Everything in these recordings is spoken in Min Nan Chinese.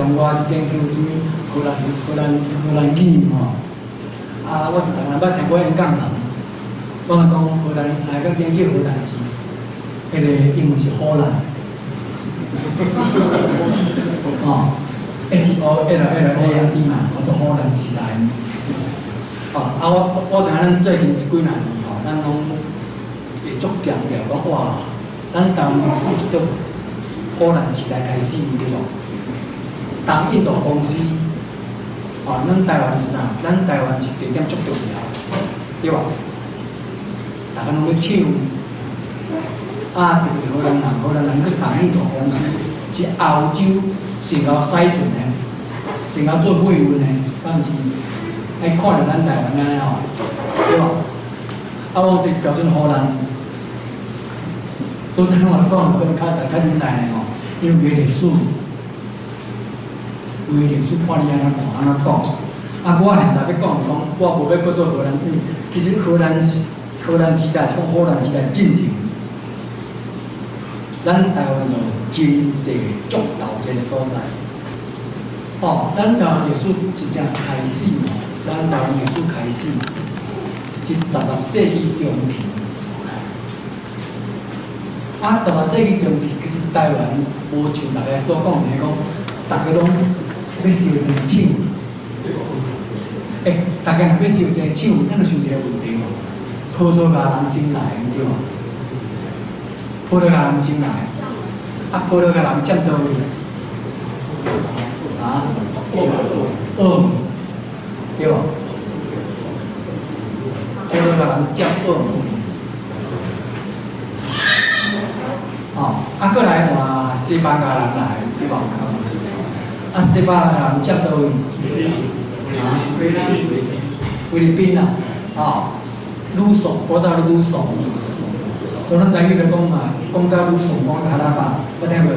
像我是研究啥物荷兰荷兰荷兰语吼，啊，我逐人捌聽過演講人，我講荷蘭，來個研究荷蘭字，彼個英文是荷蘭，哦，Holland 嘛，叫做荷蘭時代。哦，啊，我知影咱最近這幾若年吼，咱攏會足強調講哇，咱台灣歷史是從荷蘭時代開始，對無？東印度公司，哦，咱台灣是啥？咱台灣是地點足重要，對無？逐家攏咧搶，啊，特別是荷蘭人，荷蘭人去東印度公司是歐洲先𠢕駛船的，先𠢕做貨運的，敢毋是？愛看著咱台灣按呢吼，對無？啊，我這是標準荷蘭，所以等我講，閣較較忍耐吼，因為歷史，有的歷史看你按怎看按怎講。啊，我現在欲講講，我無欲閣做荷蘭，其實荷蘭荷蘭時代，講荷蘭時代進前，咱台灣有真濟足老一個所在。哦，咱台灣歷史真正開始吼，咱台灣歷史開始是16世紀中期。啊，十六世紀中期，其實台灣無像大家所講的講，逐家攏欲燒一個廠。欸，逐家若欲燒一個廠，咱就想一個問題無？葡萄牙人先來，對無？葡萄牙人先來，啊，葡萄牙人佔佗位？啊？澳門，對無？葡萄牙人佔澳門。哦，啊，閣來換西班牙人來，對無？啊，西班牙人佔佗位？啊？菲律賓啊，哦，呂宋，古早咧呂宋，像咱台語咧講嘛，講到呂宋，講到哈喇巴，捌聽過無？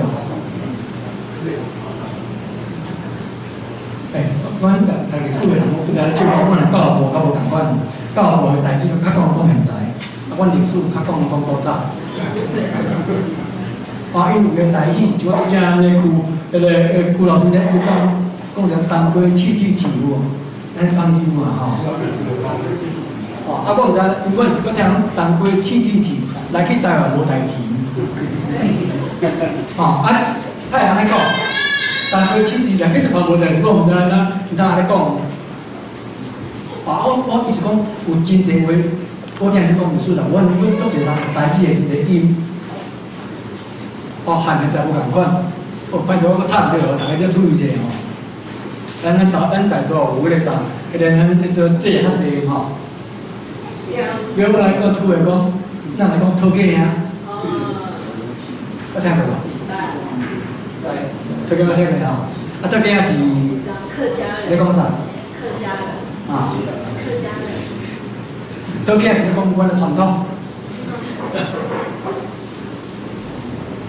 欸，阮讀讀歷史的人，我不知影笑我，阮若教育部較無仝款，教育部的台語較講講現在，啊，阮歷史較講講古早。啊，因為個台語，像我拄才咱咧區，彼個區老師咧講，講成當歸刺刺刺有無？咱講究嘛吼。哦，啊，我毋知，阮是閣聽講當歸刺刺刺，來去台灣無代誌。哦，啊，他會按呢講，當歸刺刺來去台灣無代誌，我毋知按怎，毋知按呢講。啊，我意思講，有真濟話，我聽你講歷史啦，阮阮足濟人台語的真濟音。哦，漢現在無仝款，哦，歹勢我閣插一個，逐家才注意者吼。咱在座有彼個查，彼個咱彼個借較濟吼。比如我來講土話講，咱來講討客兄。捌聽過無？討客捌聽過吼？啊，討客兄是。客家人。你講啥？客家人。啊。客家人。討客是講阮的傳統。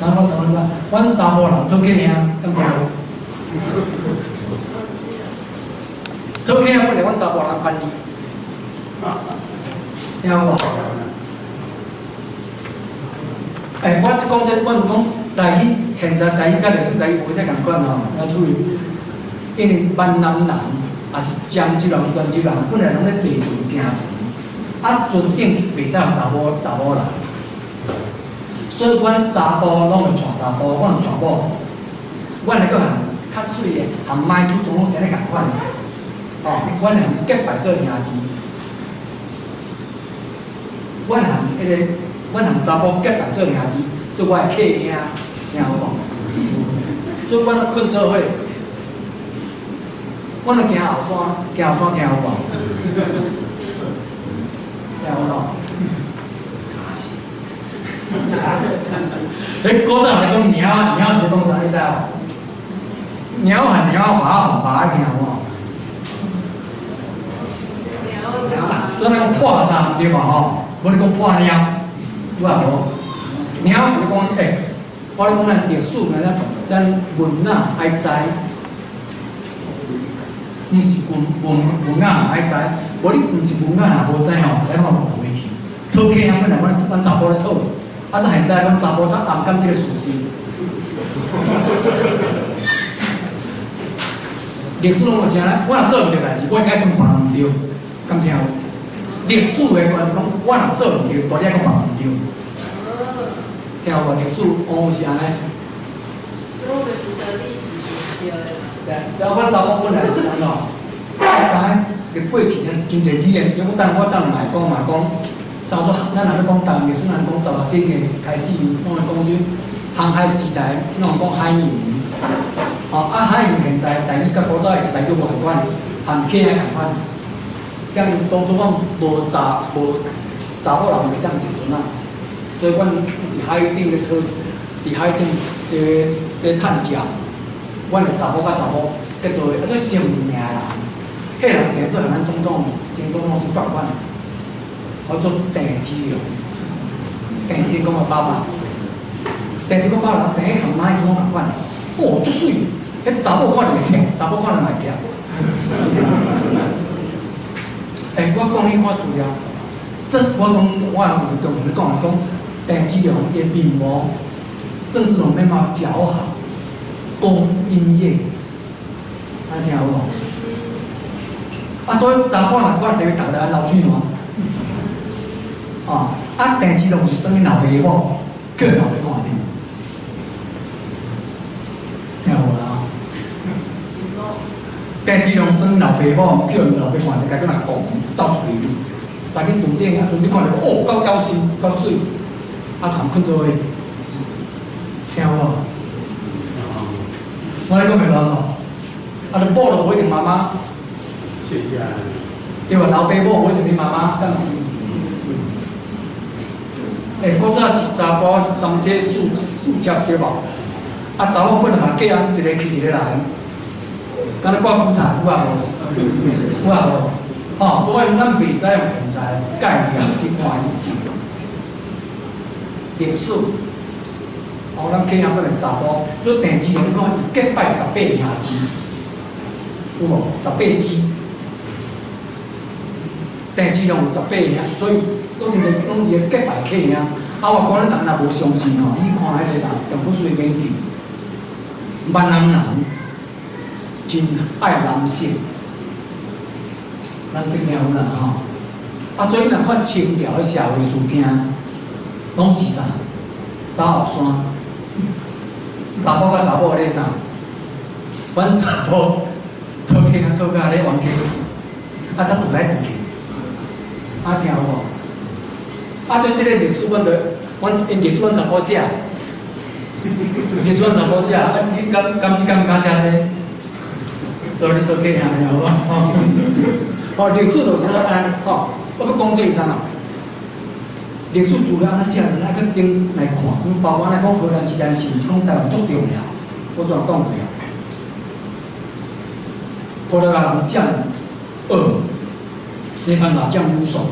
查某怎麼阮查埔人討客兄，敢聽無？討客兄本來阮查埔人權利，聽有無？欸，我講這，我毋講台語，現在台語佮歷史台語無啥仝款吼，要注意，因為閩南人也是漳州人、泉州人，本來攏咧坐船行船，啊，船頂袂使予查某查某人。所以，阮查埔攏會娶查埔，阮有娶某。阮來閣含較媠的，含麥土總攏生咧仝款的。哦，阮含結拜做兄弟。阮含彼個，阮含查埔結拜做兄弟，做我的客兄，聽有無？做阮睏做伙，阮著行後山，行後山聽有無？聽有無？彼古早人講貓仔，貓是講啥？你知無？貓和貓仔，馬和馬聽有無？做咱講破衫對無吼？無你講破貓，有啊無？貓是咧講欸，我咧講咱歷史，咱文仔愛知，毋是文文文仔嘛愛知，無你毋是文仔若無知吼，咱嘛誤會去。討客兄本來阮阮查埔咧討。啊！這現在阮查埔才暗感這個事實。歷史攏嘛是按呢，我若做毋著代誌，我應該創別人毋著，敢聽有？歷史的觀講，我若做毋著，大家講別人毋著。聽有無？歷史往往是按呢。所以我們值得歷史學對的。對，然後阮查某本來就是按怎，我知影過去真真濟語言，我等我等來講嘛講，早做咱若欲講台灣歷史，咱講16世紀開始，攏會講這航海時代，攏會講海洋。吼，啊海洋現在台語佮古早的台語無仝款，含客仔仝款。兼當初講無查無查某人袂踮坐船仔，所以阮佇海頂咧討，佇海頂咧咧趁食。阮的查某佮查某結做啊做姓名人，彼個人生做和咱總統、前總統是仝款，叫做鄭芝龍，鄭成功的爸爸。鄭成功爸爸生彼和馬英九仝款，哦，足媠，彼查某看著會疼，查某看著嘛會疼。欸，我講你看資料，這我講我有同你講講，鄭芝龍伊面貌，鄭芝龍面貌姣好，公英業，啊聽有無？啊，所以查某若看著伊逐日流喙瀾。哦，啊，鄭芝龍是啥物老爸某？叫𪜶老爸看著。聽有無啦？鄭芝龍算老爸某，叫𪜶老爸看著，共佢若講走出去，來去船頂啊，船頂看著哦，夠夭壽，夠媠，啊，團困做伙，聽有無？我咧講袂亂無？啊，你某就無一定媽媽，是啊。對無？老爸某無一定你媽媽，敢是？是。欸，古早是查埔三妻四四妾對無？啊，查某本來嘛嫁啊，一个去一个來，敢若掛韭菜有啊無？有啊無？吼，不過咱袂使用現在概念去看以前歷史。哦，咱客人本來查埔，所以鄭芝龍你看伊結拜十八兄弟，有無？十八支。鄭芝龍有十八兄，所以攏是攏伊個結拜客兄。啊，我講咱逐个若無相信吼，你看彼个啥，中國水研究，閩南人真愛藍色，咱這領有啦吼。啊，所以若看清朝的社會事件，攏是啥？走後山，查某佮查某咧啥？阮查某討客啊，討甲咧冤家，啊，才轉來轉去，啊，聽有無？啊，這個歷史，阮就阮𪜶歷史阮查某寫，歷史阮查某寫，啊，你敢敢你敢毋敢寫這個？所以你做客兄有無？哦，歷史就是按呢吼，我閣講這個啥啦？歷史資料按呢寫，咱愛去頂來看，包括咱講荷蘭時代是毋是講台灣足重要？我拄仔講過啊。葡萄牙人佔澳，西班牙佔呂宋，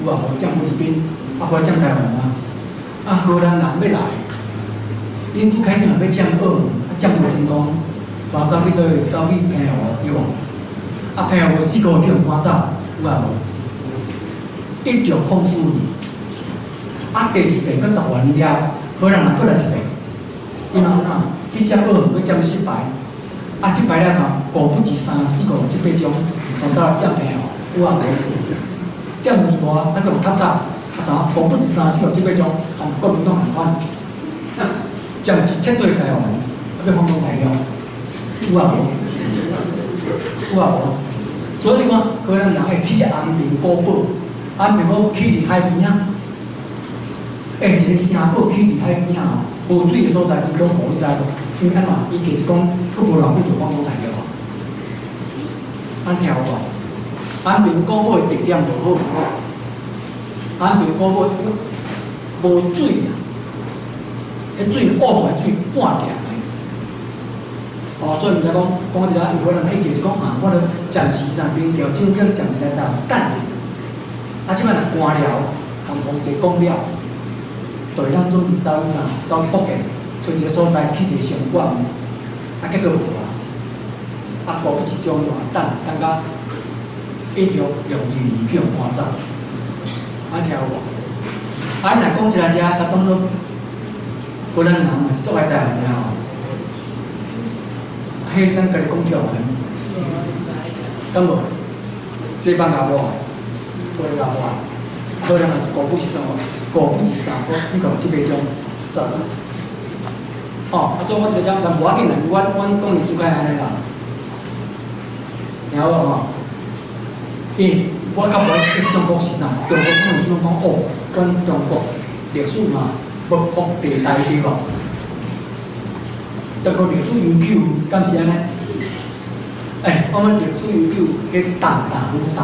有啊無佔菲律賓，啊無佔台灣啊。啊荷蘭人欲來，𪜶拄開始若欲佔澳，啊佔無成功，煞走去佗位？走去澎湖對無？啊澎湖四個去予趕走，有啊無？1604年，啊第二遍閣10外年了，荷蘭人閣來一遍，𪜶按怎？去佔澳閣佔失敗，啊失敗了就五不二三四五六七八張，全走來佔澎湖，有啊無？佔棉花，咱閣有較早，啊怎？五不二三四五六七八張，和國民黨仝款，暫時撤退台灣，啊欲反攻大陸，有啊無？有啊無？所以你看，荷蘭人會起安平古堡，安平古堡起佇海邊仔，欸，一個城堡起佇海邊仔吼，無水的所在真恐怖，你知無？因為按怎？伊其實講，閣無偌久就反攻大陸啊。按聽有無？安平古堡的地點無好，安平古堡無水啊，彼水挖出來水半鹹的。哦，所以毋知講講一下，有可能伊就是講啊，我著暫時啥明朝政權暫時來台灣等者。啊，這擺若官僚共皇帝講了，就會當準備走去啥？走去福建，揣一個所在起一個商館，啊，結果無啊。啊，辜負一種等等到1662年去予趕走。啊，聽有無？啊，你若講一下遮，共當做荷蘭人嘛是足愛台灣的吼。彼咱家己講跳無？敢無？西班牙無？葡萄牙無？可能也是5不止3，5不止3個，4個7個鐘，走。哦，啊，所以我這個但無要緊啦，阮講歷史較按呢啦，聽有無吼？因為我較無愛中國是啥？中國講歷史攏講哦，阮中國歷史嘛，文福地帶對無？中國歷史悠久，敢是按呢？欸，我們歷史悠久，彼重重重。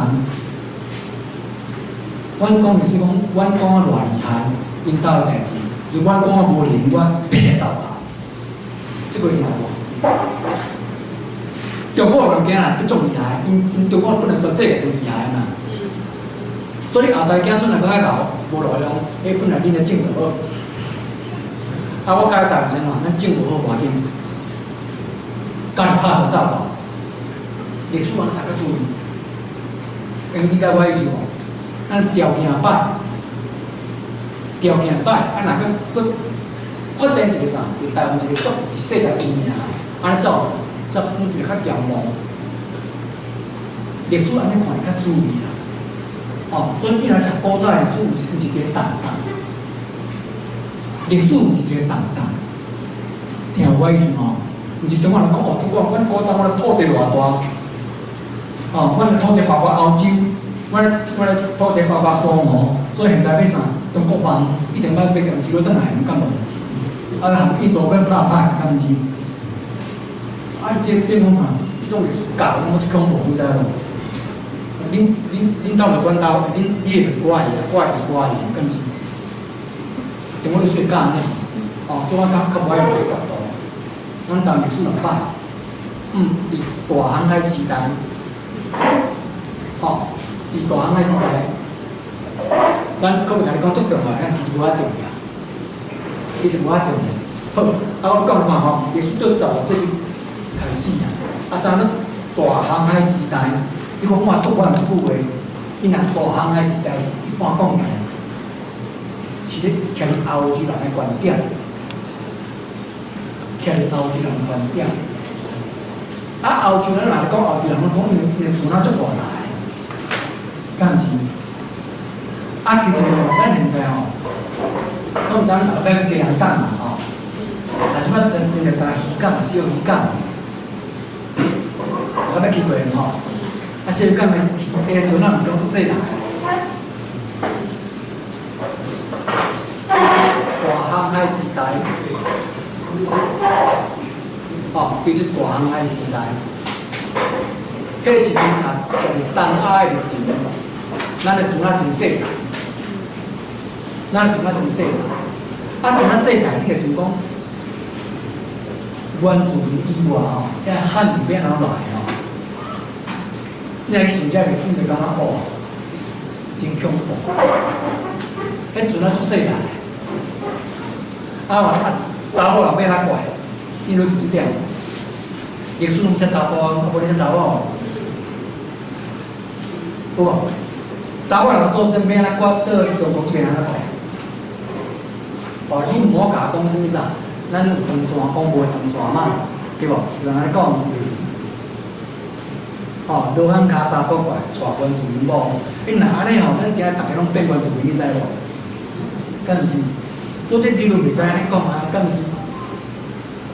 阮講歷史講，阮講啊偌厲害，𪜶兜的代誌；如果阮講啊無靈，我白走啊。這個聽無？中國人驚啦，不足厲害，𪜶中國本來全世界上厲害嘛。所以後代子孫若閣較𠢕，無路用，彼本來恁咧種就好。啊，我較愛台灣怎？咱種無好無要緊，家己拍就走無。歷史按呢讀較注意，因為你知我意思無？咱條件歹，條件歹，啊，若閣閣發展一個啥？佇台灣一個足世界有名，按呢走，才講一個較強猛。歷史按呢看會較注意啦。哦，所以你若讀古早歷史，有是一個重擔？歷史毋是一個重擔，聽有我意思無？毋是中國人講哦，中國阮古早阮的土地偌大，哦，阮的土地包括歐洲，阮的土地包括蘇俄，所以現在欲啥？中國夢一定愛欲共收轉來，敢無？啊，含印度欲拍拍，敢毋是？啊，這變講看，彼種歷史教攏足恐怖，你知無？恁兜就阮兜，恁你的就是我的，我的就是我的，敢毋是？中國歷史會教按呢，哦，所以我較較無愛用這個角度。咱台灣歷史若歹，佇大航海時代，吼，佇大航海時代，咱可袂共你講足重要，但其實無遐重要，其實無遐重要。好，啊，我講看吼，歷史對16世紀開始啊，啊，啥物大航海時代，你講哇，足我這句話，伊若大航海時代是一般講起來，是咧徛佇歐洲人的觀點，徛佇歐洲人的觀點。啊，歐洲人若咧講歐洲人，攏講𪜶的船仔足大台，敢是？啊，其實吼，咱現在吼，我毋知咱後擺去基隆港嘛吼，啊，這擺真真濟漁港，小漁港，我捌去過吼。啊，這個港的彼個船仔毋是攏足細台。大航海時代，哦，叫做大航海時代。彼個時陣若從東亞的立場，咱的船仔真細台，咱的船仔真細台。啊，船仔細台，你會想講，原住民以外吼，遐漢字欲按怎來吼？你若去想這歷史，就感覺哦，真恐怖。彼船仔足細台。啊啊，查某人欲按怎過？因為是這點，歷史攏寫查埔，啊無咧寫查某，有無？查某人祖先欲按怎過？到中國這邊按怎過？哦，你毋好共我講啥物啥，咱有長線，講無長線嘛，對無？有人按呢講。哦，羅漢跤查埔過來，娶原住民某。你若按呢吼，咱今日逐家攏變原住民，你知無？敢毋是？做這理論袂使按呢講啊，敢毋是？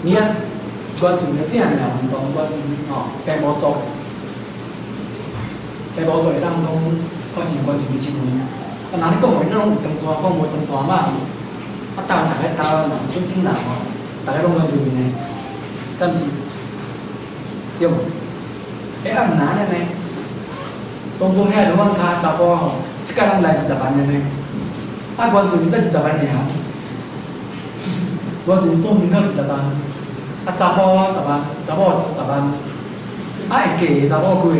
你啊，原住民正名毋同，原住民吼，平埔族，平埔族會當講看是原住民身份。啊，若你講話，咱攏有長線，講無長線嘛？啊，台灣逐个台灣人本身人吼，逐个攏原住民的，敢毋是？對無？欸，啊毋若按呢呢？當初遐羅漢跤查埔吼，這擺攏來20萬的呢。啊，原住民才20萬爾，原住民總人口20萬，啊，查埔十萬，查某十萬，啊，會嫁的查某幾个？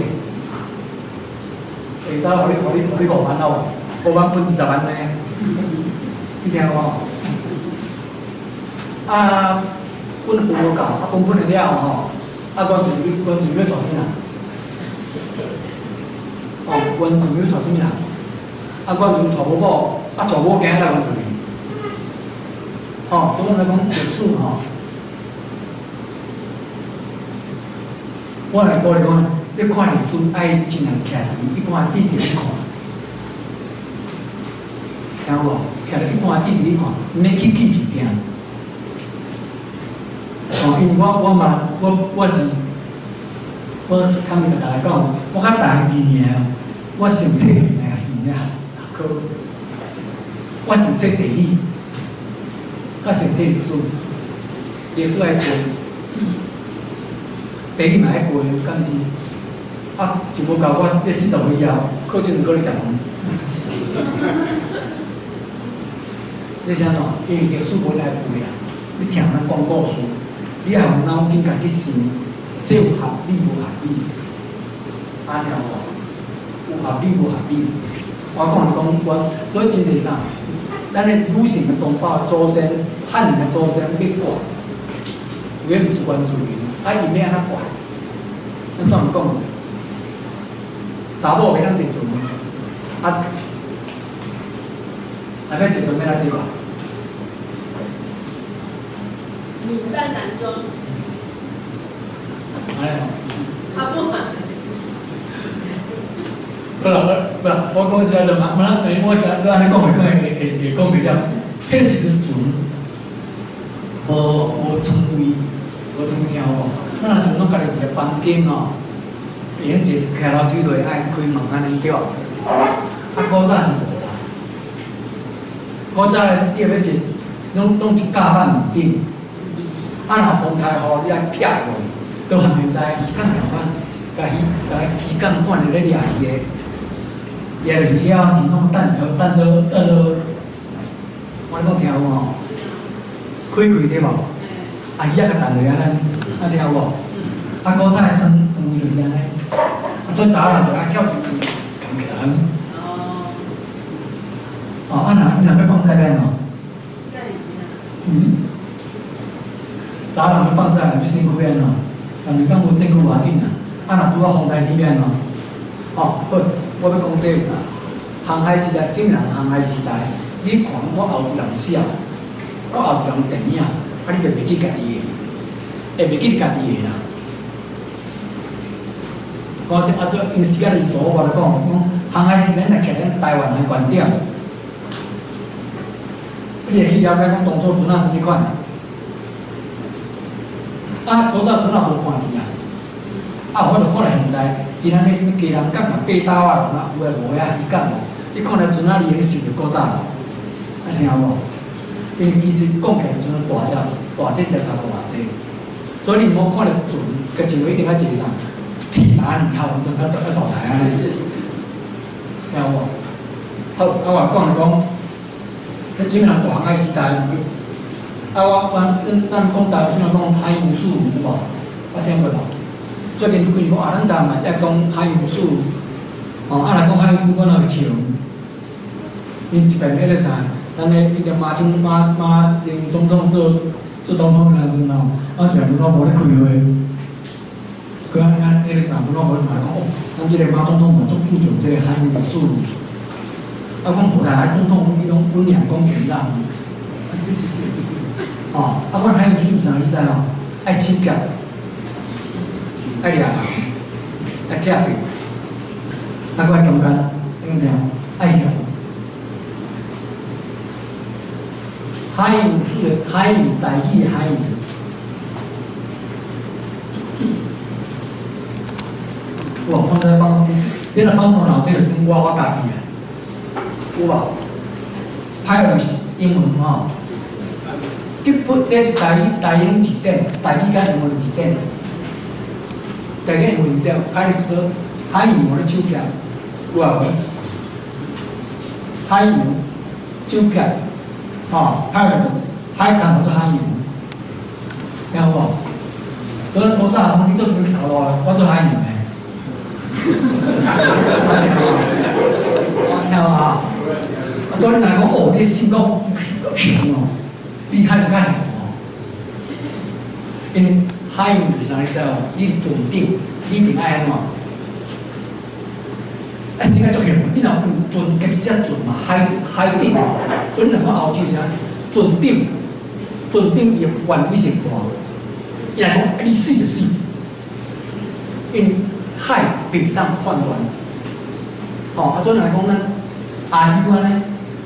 會當予你，予你，予你5萬好無？5萬分20萬呢？你聽有無？啊，分分無夠，啊，分分了了吼，啊，原住民欲娶啥物人？哦，原住民欲娶啥物人？啊，原住民娶無某，啊，娶某驚來原住民。哦，所以阮來講歷史吼，我來鼓勵講，你看歷史愛盡量徛佇一般仔細去看，聽有無？徛佇一般仔細去看，毋免去記物件。哦，因為我嘛，我是，我坦白共大家講，我較大字爾，我上冊耳啊學科，我上冊地理，較上冊歷史，歷史愛背，地理嘛愛背，敢是？啊，就無夠我這40歲以後，考證閣咧食飯。你是按怎？因為歷史無愛背啊，你聽人講故事。你也用腦筋家己想，這有合理無合理？啊，聽無？有合理無合理？我講是講，我所以真濟啥？咱的女性的同胞祖先，漢人的祖先欲割，有的毋是原住民，啊，𪜶欲按怎割？咱怎講？查某袂當坐船，啊，若欲坐船欲按怎坐法？女扮男裝。哎呀！啊不嘛。好啦，好啦，我講這個就嘛，嘛，我講，你按呢講會可能會講袂了。彼個時陣船無床位，無床聽有無？咱若船攏家己一個房間吼，會用坐徛樓梯落愛開門按呢對無？啊，古早是無啦。古早咧，你若欲坐，攏一架板頂。啊！若風台雨，你愛拆落，到現在漁港共款，共魚共魚港管的咧掠魚的，掠魚了是攏等到等到等到，我咧講聽有無？開開對無？啊，魚仔較重落啊，咱啊聽有無？啊，古早的床床位就是按呢，啊，做查某人就愛跳共起來。哦。哦，啊若你若欲放屎欲按怎？嗯。查某人欲放屎，欲身軀按怎？人哋講無身軀無要緊啊，啊若拄好風台天欲按怎？哦，好，我欲講這個啥？航海時代，啥物人航海時代，你看我後有人寫，我後有人電影，啊你就袂記家己的，會袂記家己的啦。我啊做因時間因素，我來講，講航海時代若徛咱台灣的觀點，你會去了解講當初船仔啥物款？啊，古早船仔無看去啊！啊，我就看來現在，今仔日啥物基隆港嘛，爬島啊，有的無的啊，漁港無，你看來船仔伊已經受著古早了，啊聽有無？因為其實講起來，船大隻，大隻才差無偌濟，所以你毋好看著船，佮認為一定愛坐啥？鐵達尼號，你較較大台按呢，聽有無？好，啊我講是講，彼種人大航海時代。啊，我咱講台灣雖然講海洋事有無？我聽過無？最近這幾年講啊，咱台灣嘛是愛講海洋事，哦，啊，若講海洋事，我哪會笑？因一遍彼个啥，咱咧以前馬英馬馬英總統做總統的時陣吼，啊，一個阮老母咧開會，佢按按彼個啥，阮老母嘛講哦，咱這個馬總統嘛足注重這個海洋事務。啊，講無啦，啊，總統伊攏溫良恭儉讓。哦，啊，阮海洋事啥你知無？愛手夾，愛掠，愛拆去，啊，閣愛中間，你聽愛用。海洋事的海洋台語的海洋。有無？我在講，這若講頭腦，這個我家己啊，有無？pirate 英文吼，這本這是台語台英字典，台語佮英文字典，台語英文字典，pirate 說海洋咧手夾，有無？海洋手夾。吼，海洋海產叫做海洋，聽有無？所以古早講你做啥物頭路，我做海洋的。聽有無？啊，所以你若講哦，你性格強哦，比海洋較強哦。因為海洋是啥？你知無？你是船長，你一定愛按怎？啊，性格足強，你若有船，家一隻船嘛，海頂，所以你若看歐洲啥，船長，船長伊的權威性大，伊若講啊，你死就死，因為海袂當判斷。吼，啊，所以來講，咱亞洲按呢，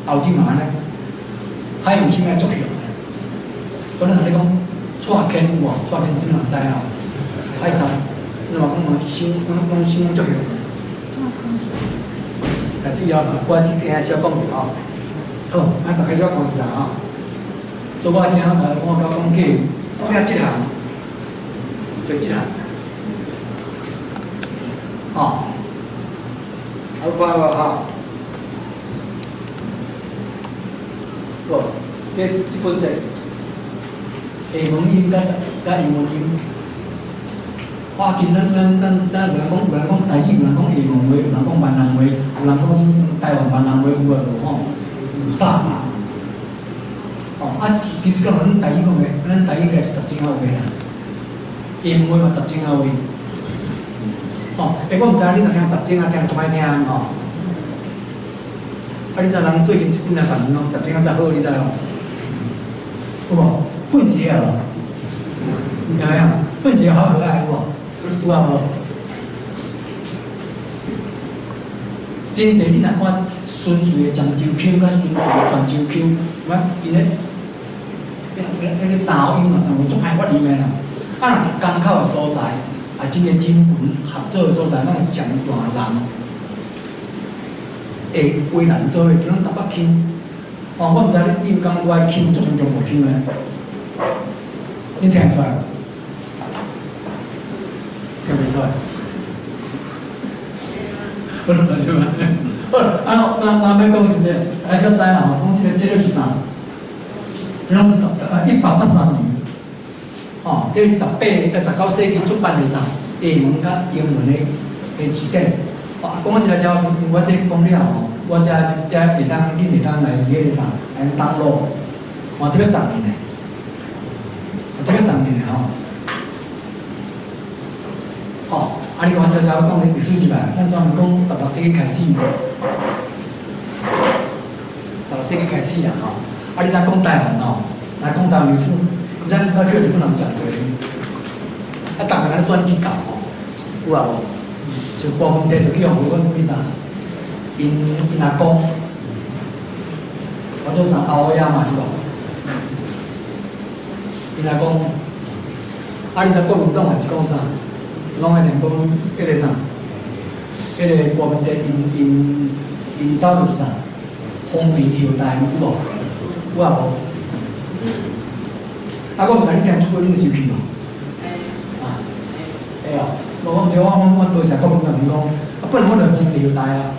歐洲嘛按呢，海有啥物作用？所以咱若咧講蔡牽有無？蔡牽這人知影？愛知，你嘛講嘛，想講講啥作用？但主要嘛，我這邊小講著吼。好，咱大家小講一下吼。做我聽，我甲講起，講起這項，就這項，吼。好看無吼？無，這這本冊，下文音佮英文音。哇，其實咱有人講，有人講台語，有人講廈門話，有人講閩南話，有人講什麼台灣閩南話，有無吼？有啥啥？哦，啊，其實講咱台語講的，咱台語應該是十種仔話啦，廈門話嘛十種仔話。哦，欸，我毋知你若聽十種仔聽足歹聽吼。啊，你知人最近這幾若年攏十種仔才好，你知無？有無？混血兒，有沒有？混血兒好可愛，有無？有啊無？真濟你若看純粹的漳州腔，佮純粹的泉州腔，我𪜶咧，彼個大音嘛，全部足歹發音的啦。啊，若佇江口的所在，啊，真個真群合作的所在，咱會攢大人會為難做伙，就攏台北腔。哦，我毋知你有感覺我的腔足像中國腔的，你聽會出來？聽袂出來？不能就嘛。好，啊，那欲講是這個，來小知啦吼，講這個是啥？這攏是183年，哦，這18、19世紀出版的啥？下文佮英文的字典。哦，講一個遮，我這講了吼，我遮遮會當，恁會當來彼個啥，來 download，哦，這個送恁的，這個送恁的吼。吼，啊，你看這遮講的歷史入來，咱專門講16世紀開始，16世紀開始啊吼。啊，你知講台灣吼，來講台灣歷史，咱捌去日本人食過，啊，逐个人選去教吼，有啊無？像郭文帝就去予講啥物啥，𪜶阿公，我做啥后仔嘛是無？𪜶阿公，啊，你知國民黨也是講啥？攏愛念講彼個啥？彼個郭文帝𪜶兜就是啥？豐臣後代有無？有啊無？啊，我毋知你聽這句，你會生氣無？啊，會哦。無，我毋知我多謝國民黨講，啊，本來我就豐臣後代啊。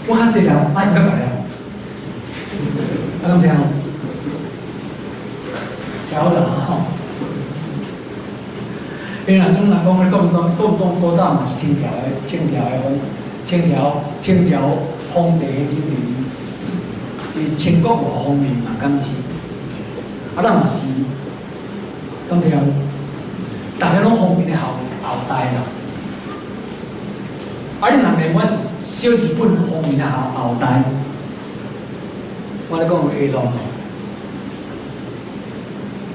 我較細漢，啊，伊較大漢。啊，敢聽無？聽好啦吼。因為若總人講，國民黨，國民黨古早嘛是清朝的，清朝的皇，清朝清朝皇帝的人民，就是清國外方面嘛，敢是？啊，咱嘛是，敢聽無？逐家攏方面的後代啦。啊，你若罵我是小日本方面的後代，我咧講會弄無？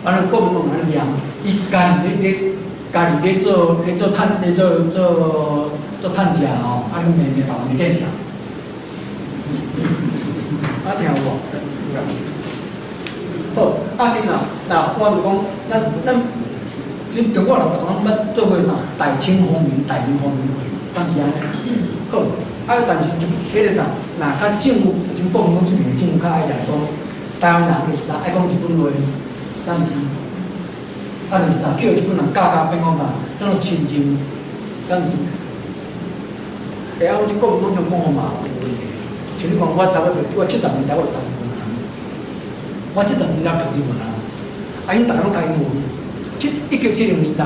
啊，咱國民黨按呢念，伊家己咧咧，家己咧做咧做趁咧做做做趁食吼，啊，你罵罵別人袂見笑。啊，聽有無？好，啊，其實若我就講，咱恁中國人講捌做過啥？大清風雲、大明風雲，敢是按呢？好，啊，但是彼個啥，若較政府，像國民黨這邊政府較愛來講，台灣人就是啥，愛講日本話，敢是？啊，就是啥，叫日本人教教變講啥，咱攏親近，敢是？欸，啊，我這國民黨這講法嘛有問題。像你講，我差不多，我70年代我就讀日文啊，我70年代讀日文啊，啊，𪜶逐个攏讀英文。1970年代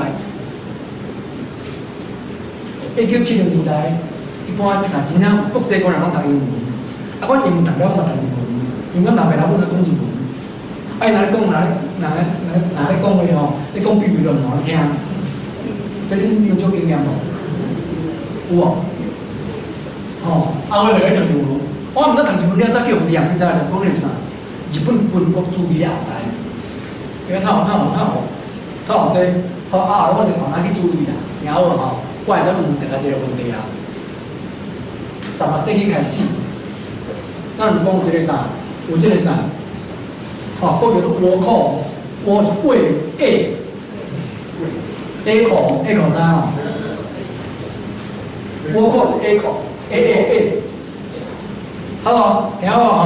，1970年代，一般若真正國際觀人攏讀英文，啊，阮英文讀了嘛讀日文，因為阮老爸老母咧講日文，啊，𪜶若咧講，若咧講話吼，咧講秘密就毋好聽，這恁有這經驗無？有無？吼，啊，我就咧讀日文，我毋知讀日文了，才去予念，你知影？講咧是啥？日本軍國主義的後代，你看透透透透這，好啊，我就慢慢去注意啦，聽。聽好無吼？我會來問大家一個問題啊。16世紀開始，咱有講這個啥？有這個啥？吼，閣叫做倭寇，倭是魏 A，A 口 A 口知影無？倭寇是 A 口 A A A，好無？聽好無吼？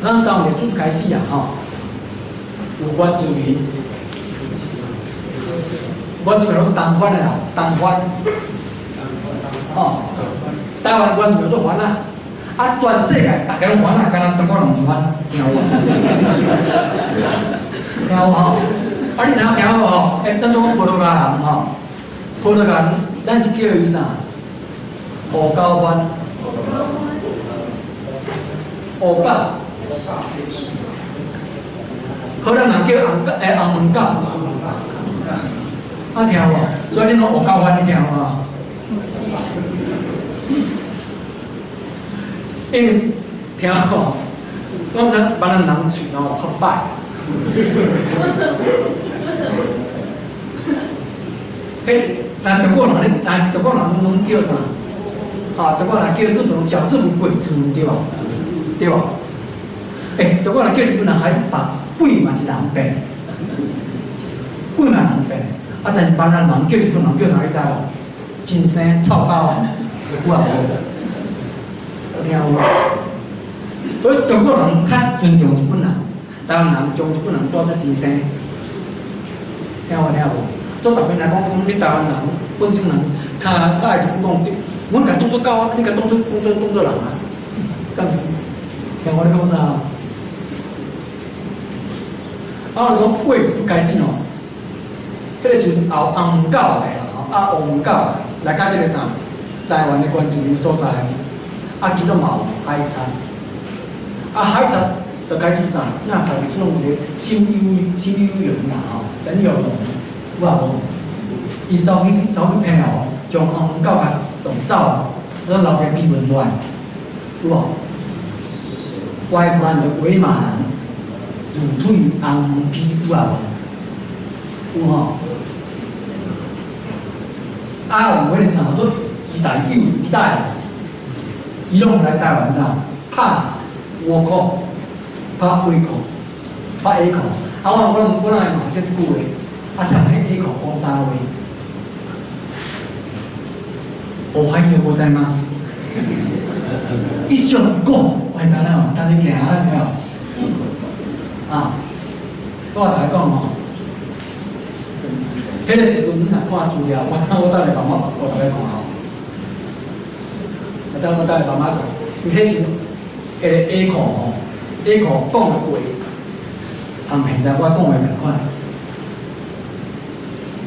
咱從歷史開始啊，吼，有原住民，原住民攏東番的啦，東番，吼，台灣原住民做番啊，啊，全世界逐家攏番啊，干焦中國人毋是番，聽有無？聽有無吼？啊，你知影聽有無吼？欸，咱講葡萄牙人吼，葡萄牙人，咱是叫伊啥？烏狗番，烏狗。可能人叫紅欸紅毛狗，啊聽無？所以恁攏烏狗番，你聽無？因為聽無？我毋知別人人喙吼較歹。彼，咱中國人咧，咱中國人攏叫啥？啊，中國人叫日本叫日本鬼子，對無？對無？欸，中國人叫日本人還是把鬼嘛是人變，鬼嘛人變。啊，但是別人人叫日本人叫啥？你知無？真生臭狗啊，有啊無？有聽無？所以中國人較尊重日本人，台灣人將日本人當做真生。聽無聽無？做特別來講，講你台灣人、本省人，較較愛日本講，阮共當做狗啊，你共當做當做當做人啊？敢是？聽我咧講啥？啊，我講過開始吼，彼個時陣後紅毛狗來啦，吼，啊烏毛狗來到這個啥台灣的原住民所在，啊，其中嘛有海賊，啊海賊就開始啥？那家己出弄一個心有心有緣啦吼，沈有容，有啊無？伊走去走去聽吼，將紅毛狗共弄走，煞留個碑文落來，有無？外國人的伪馬人，汝退紅毛披，有啊無？有吼。啊，有迄個啥做伊代有伊代，伊攏來台灣啥？拍倭寇，拍倭寇，拍倭寇。啊，我我我攏會問這句話，啊，像彼倭寇講啥話？おはようございます。一緒に行こう，我知影哦，当你行啊，沒有？啊，我同你講吼，彼個時陣你若看資料，我我等下慢慢我同你看吼。我等我等下慢慢看，因為彼時陣個倭寇吼，倭寇講的話，和現在我講的仝款，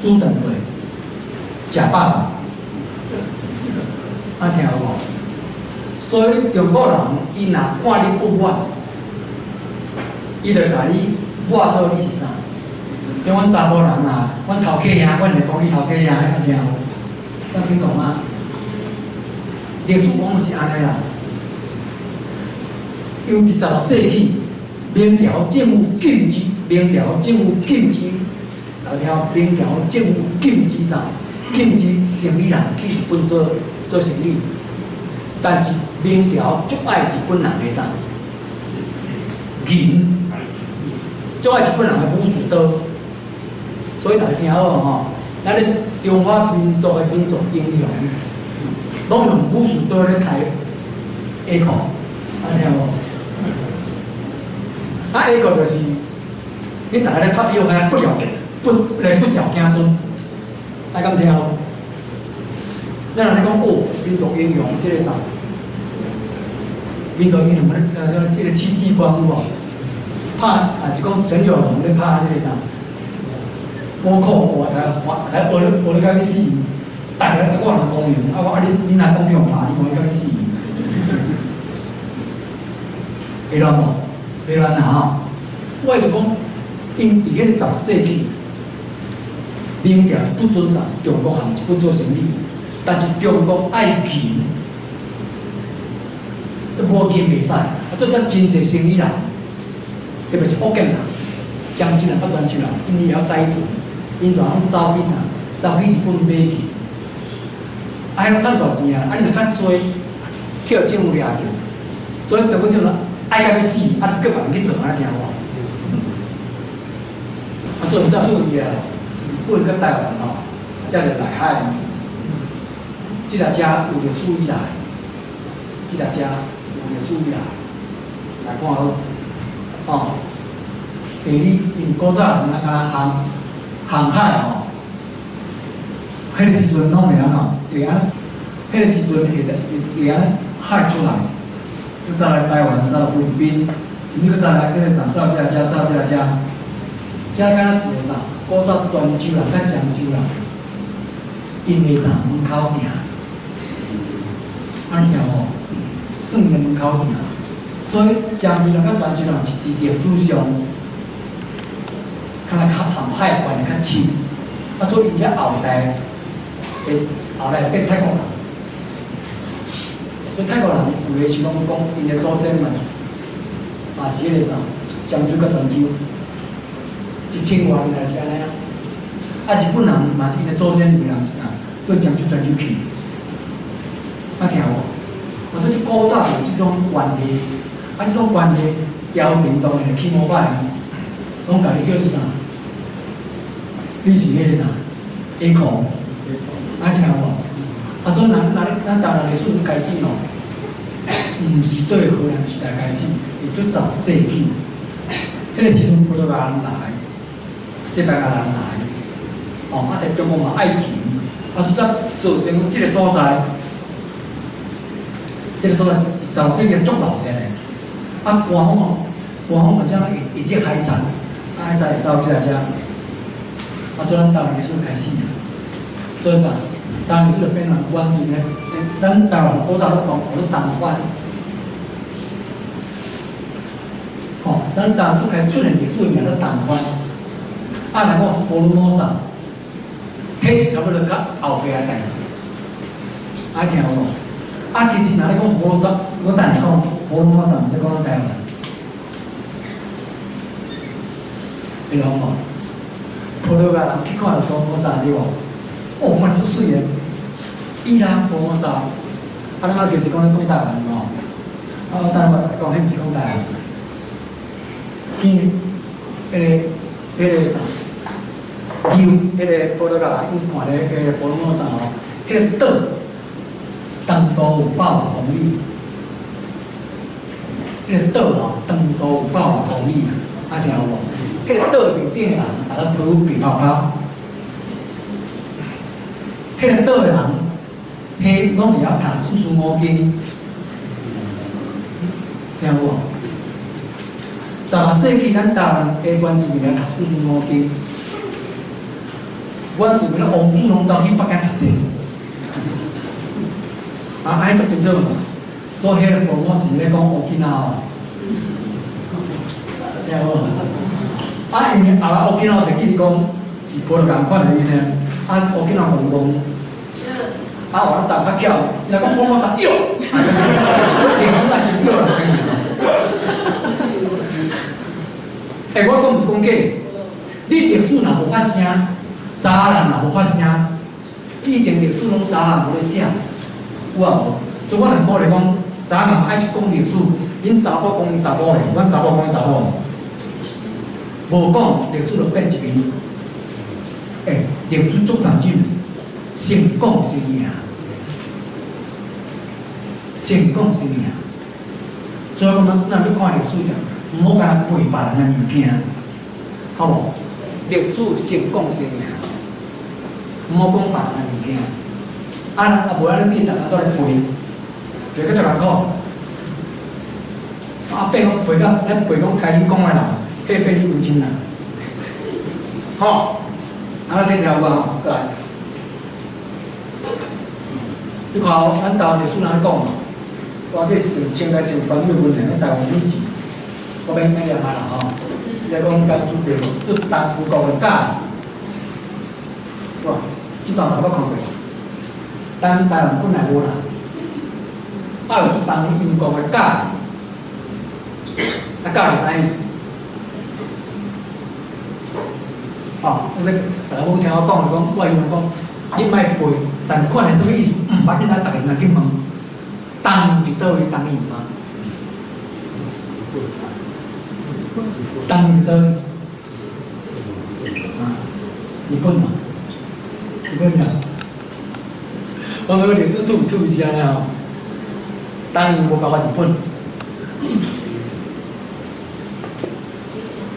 煮頓話，食飽，啊聽有無？所以中國人伊若看你不滿，伊就共你抹做你是啥？像阮查某人啊，阮頭家兄，阮會講你頭家兄，聽有無？有聽懂嗎？歷史講是按呢啦。因為佇16世紀，明朝政府禁止，明朝政府禁止，有聽明朝政府禁止啥？禁止生意人去日本做做生意。但是明朝足愛日本人的啥？銀，足愛日本人的武士刀。所以大家聽好吼，咱咧中華民族的民族英雄，攏用武士刀咧刣倭寇，啊聽無？啊倭寇就是，恁逐家咧拍票看不了不咧不肖子孫，啊敢聽無？咱若咧講哦，民族英雄這個啥？民族英雄這個戚繼光有無？拍啊，是講陳友龍咧拍這個啥？倭寇哇，逐家逐家學咧學咧甲欲死，逐家中國人光榮，啊我啊恁恁若講叫拍，你嘛欲甲欲死？會亂無？會亂啦吼！我意思講，𪜶佇彼個16世紀，明朝不准啥中國和日本做生意，但是中國愛銀，都無銀袂使，啊，做了真濟生意人，特別是福建人、漳州人、北泉州人，𪜶會曉駛船，𪜶就通走去啥？走去日本買去，啊，彼攏趁大錢啊！啊，你若較衰，去予政府掠著，所以中國政府愛甲欲死，啊，閣別人去做，按呢聽有無？啊，做毋走出去啊！日本佮台灣吼，才就內海。這若遮有歷史以來，這若遮有歷史以來，來看好，哦，地理因古早人啊，航航海吼，彼个時陣攏會按怎？會按呢？彼個時陣會會會按呢海出來，就走來台灣，走來菲律賓，甚至閣走來彼個人走這遮，走這遮，遮敢若一個啥？古早泉州人佮漳州人，𪜶的啥門口行，按呢聽無？算的門口行，所以漳州人佮泉州人是佇歷史上，敢若較航海關係較深，啊，所以𪜶這後代會後來變泰國人，所以泰國人有的時攏講，𪜶的祖先嘛嘛是彼個啥，漳州佮泉州，1000外年來是按呢啊。啊，日本人嘛是𪜶的祖先有人是啥？對漳州泉州去，啊聽無？啊，這古早有這種關係，啊，這種關係，朝廷當然會起五擺，攏共你叫做啥？你是彼個啥？A 孔，啊聽無？啊，所以咱咱咱台灣歷史開始吼，毋是對荷蘭時代開始，是對10世紀，彼個時陣葡萄牙人來，西班牙人來，哦，啊，佇中國嘛愛琴，啊，這才造成這個所在，這個所在造成個足老者咧。啊，官方哦，官方嘛才會引進海產，啊，海產會走這遮，啊，所以咱台灣歷史開始啊，所以啥？台灣歷史就變成完全的，咱台灣古早咧講，叫做東番。吼，咱台灣拄開出現歷史名做東番，啊，來講是福爾摩沙，彼是差不多較後壁的代誌，啊，聽有無？啊，其實若咧講福爾摩沙，我等下講福爾摩沙，毋是講咱台灣，會曉無？葡萄牙人去看著福爾摩沙對無？哦，看著足媠的，伊拉福爾摩沙，啊，咱仔就是講咧講台灣吼，啊，我等下我講，彼毋是講台灣。因為彼個彼個啥，伊有彼個葡萄牙人，伊看咧彼個福爾摩沙吼，彼個島，長途有800公里，彼個島吼，長途有800公里啊，聽有無？彼個島面頂的人，逐個皮膚白泡泡，彼個島的人，彼攏會曉讀四書五經，聽有無？16世紀，咱台灣的原住民來讀四書五經，原住民的王子攏走去北京讀冊，啊，按呢足清楚嘛？所以彼個福爾摩是咧講烏吉納話，聽無？啊，因為後來烏吉納就記得講是葡萄牙人款的呢，啊，烏吉納講講，啊，我咱台較巧，伊若講福爾摩沙，喲，歷史也真叫人真。欸，我講毋是講假，你歷史若無發聲，查人若無發聲，以前歷史攏查人無咧寫，有啊無？所以我若鼓勵講，查人愛去講歷史，𪜶查埔講𪜶查埔的，阮查埔講𪜶查埔的，無講歷史就變一邊。欸，歷史足重要，先講先贏，先講先贏。所以講，咱咱欲看歷史者，毋好干焦背別人的物件，好無？歷史先講先贏，毋好講別人的物件。啊，啊無按呢，你逐工都咧背，背甲足艱苦。啊，背講背到咱背講台語講的人，彼背你有真難。吼，啊，這條有無？過來。你看哦，咱台灣歷史哪講？我這是清代上關注問題，咱台灣史志，我免免念啊啦吼。伊來講甘肅地對東吳國的教，哇，這段頭捌看過。咱台灣本來無啦，啊有東吳國的教，啊教是啥意思？吼，你大家拢聽我講，就講我希望講，你莫背，但是看來啥物意思？毋捌，你來逐個真去問。東是佗位？東洋嗎？東是佗位？啊，日本嘛，日本嘛。我們歷史處處是按呢吼，東洋無包括日本。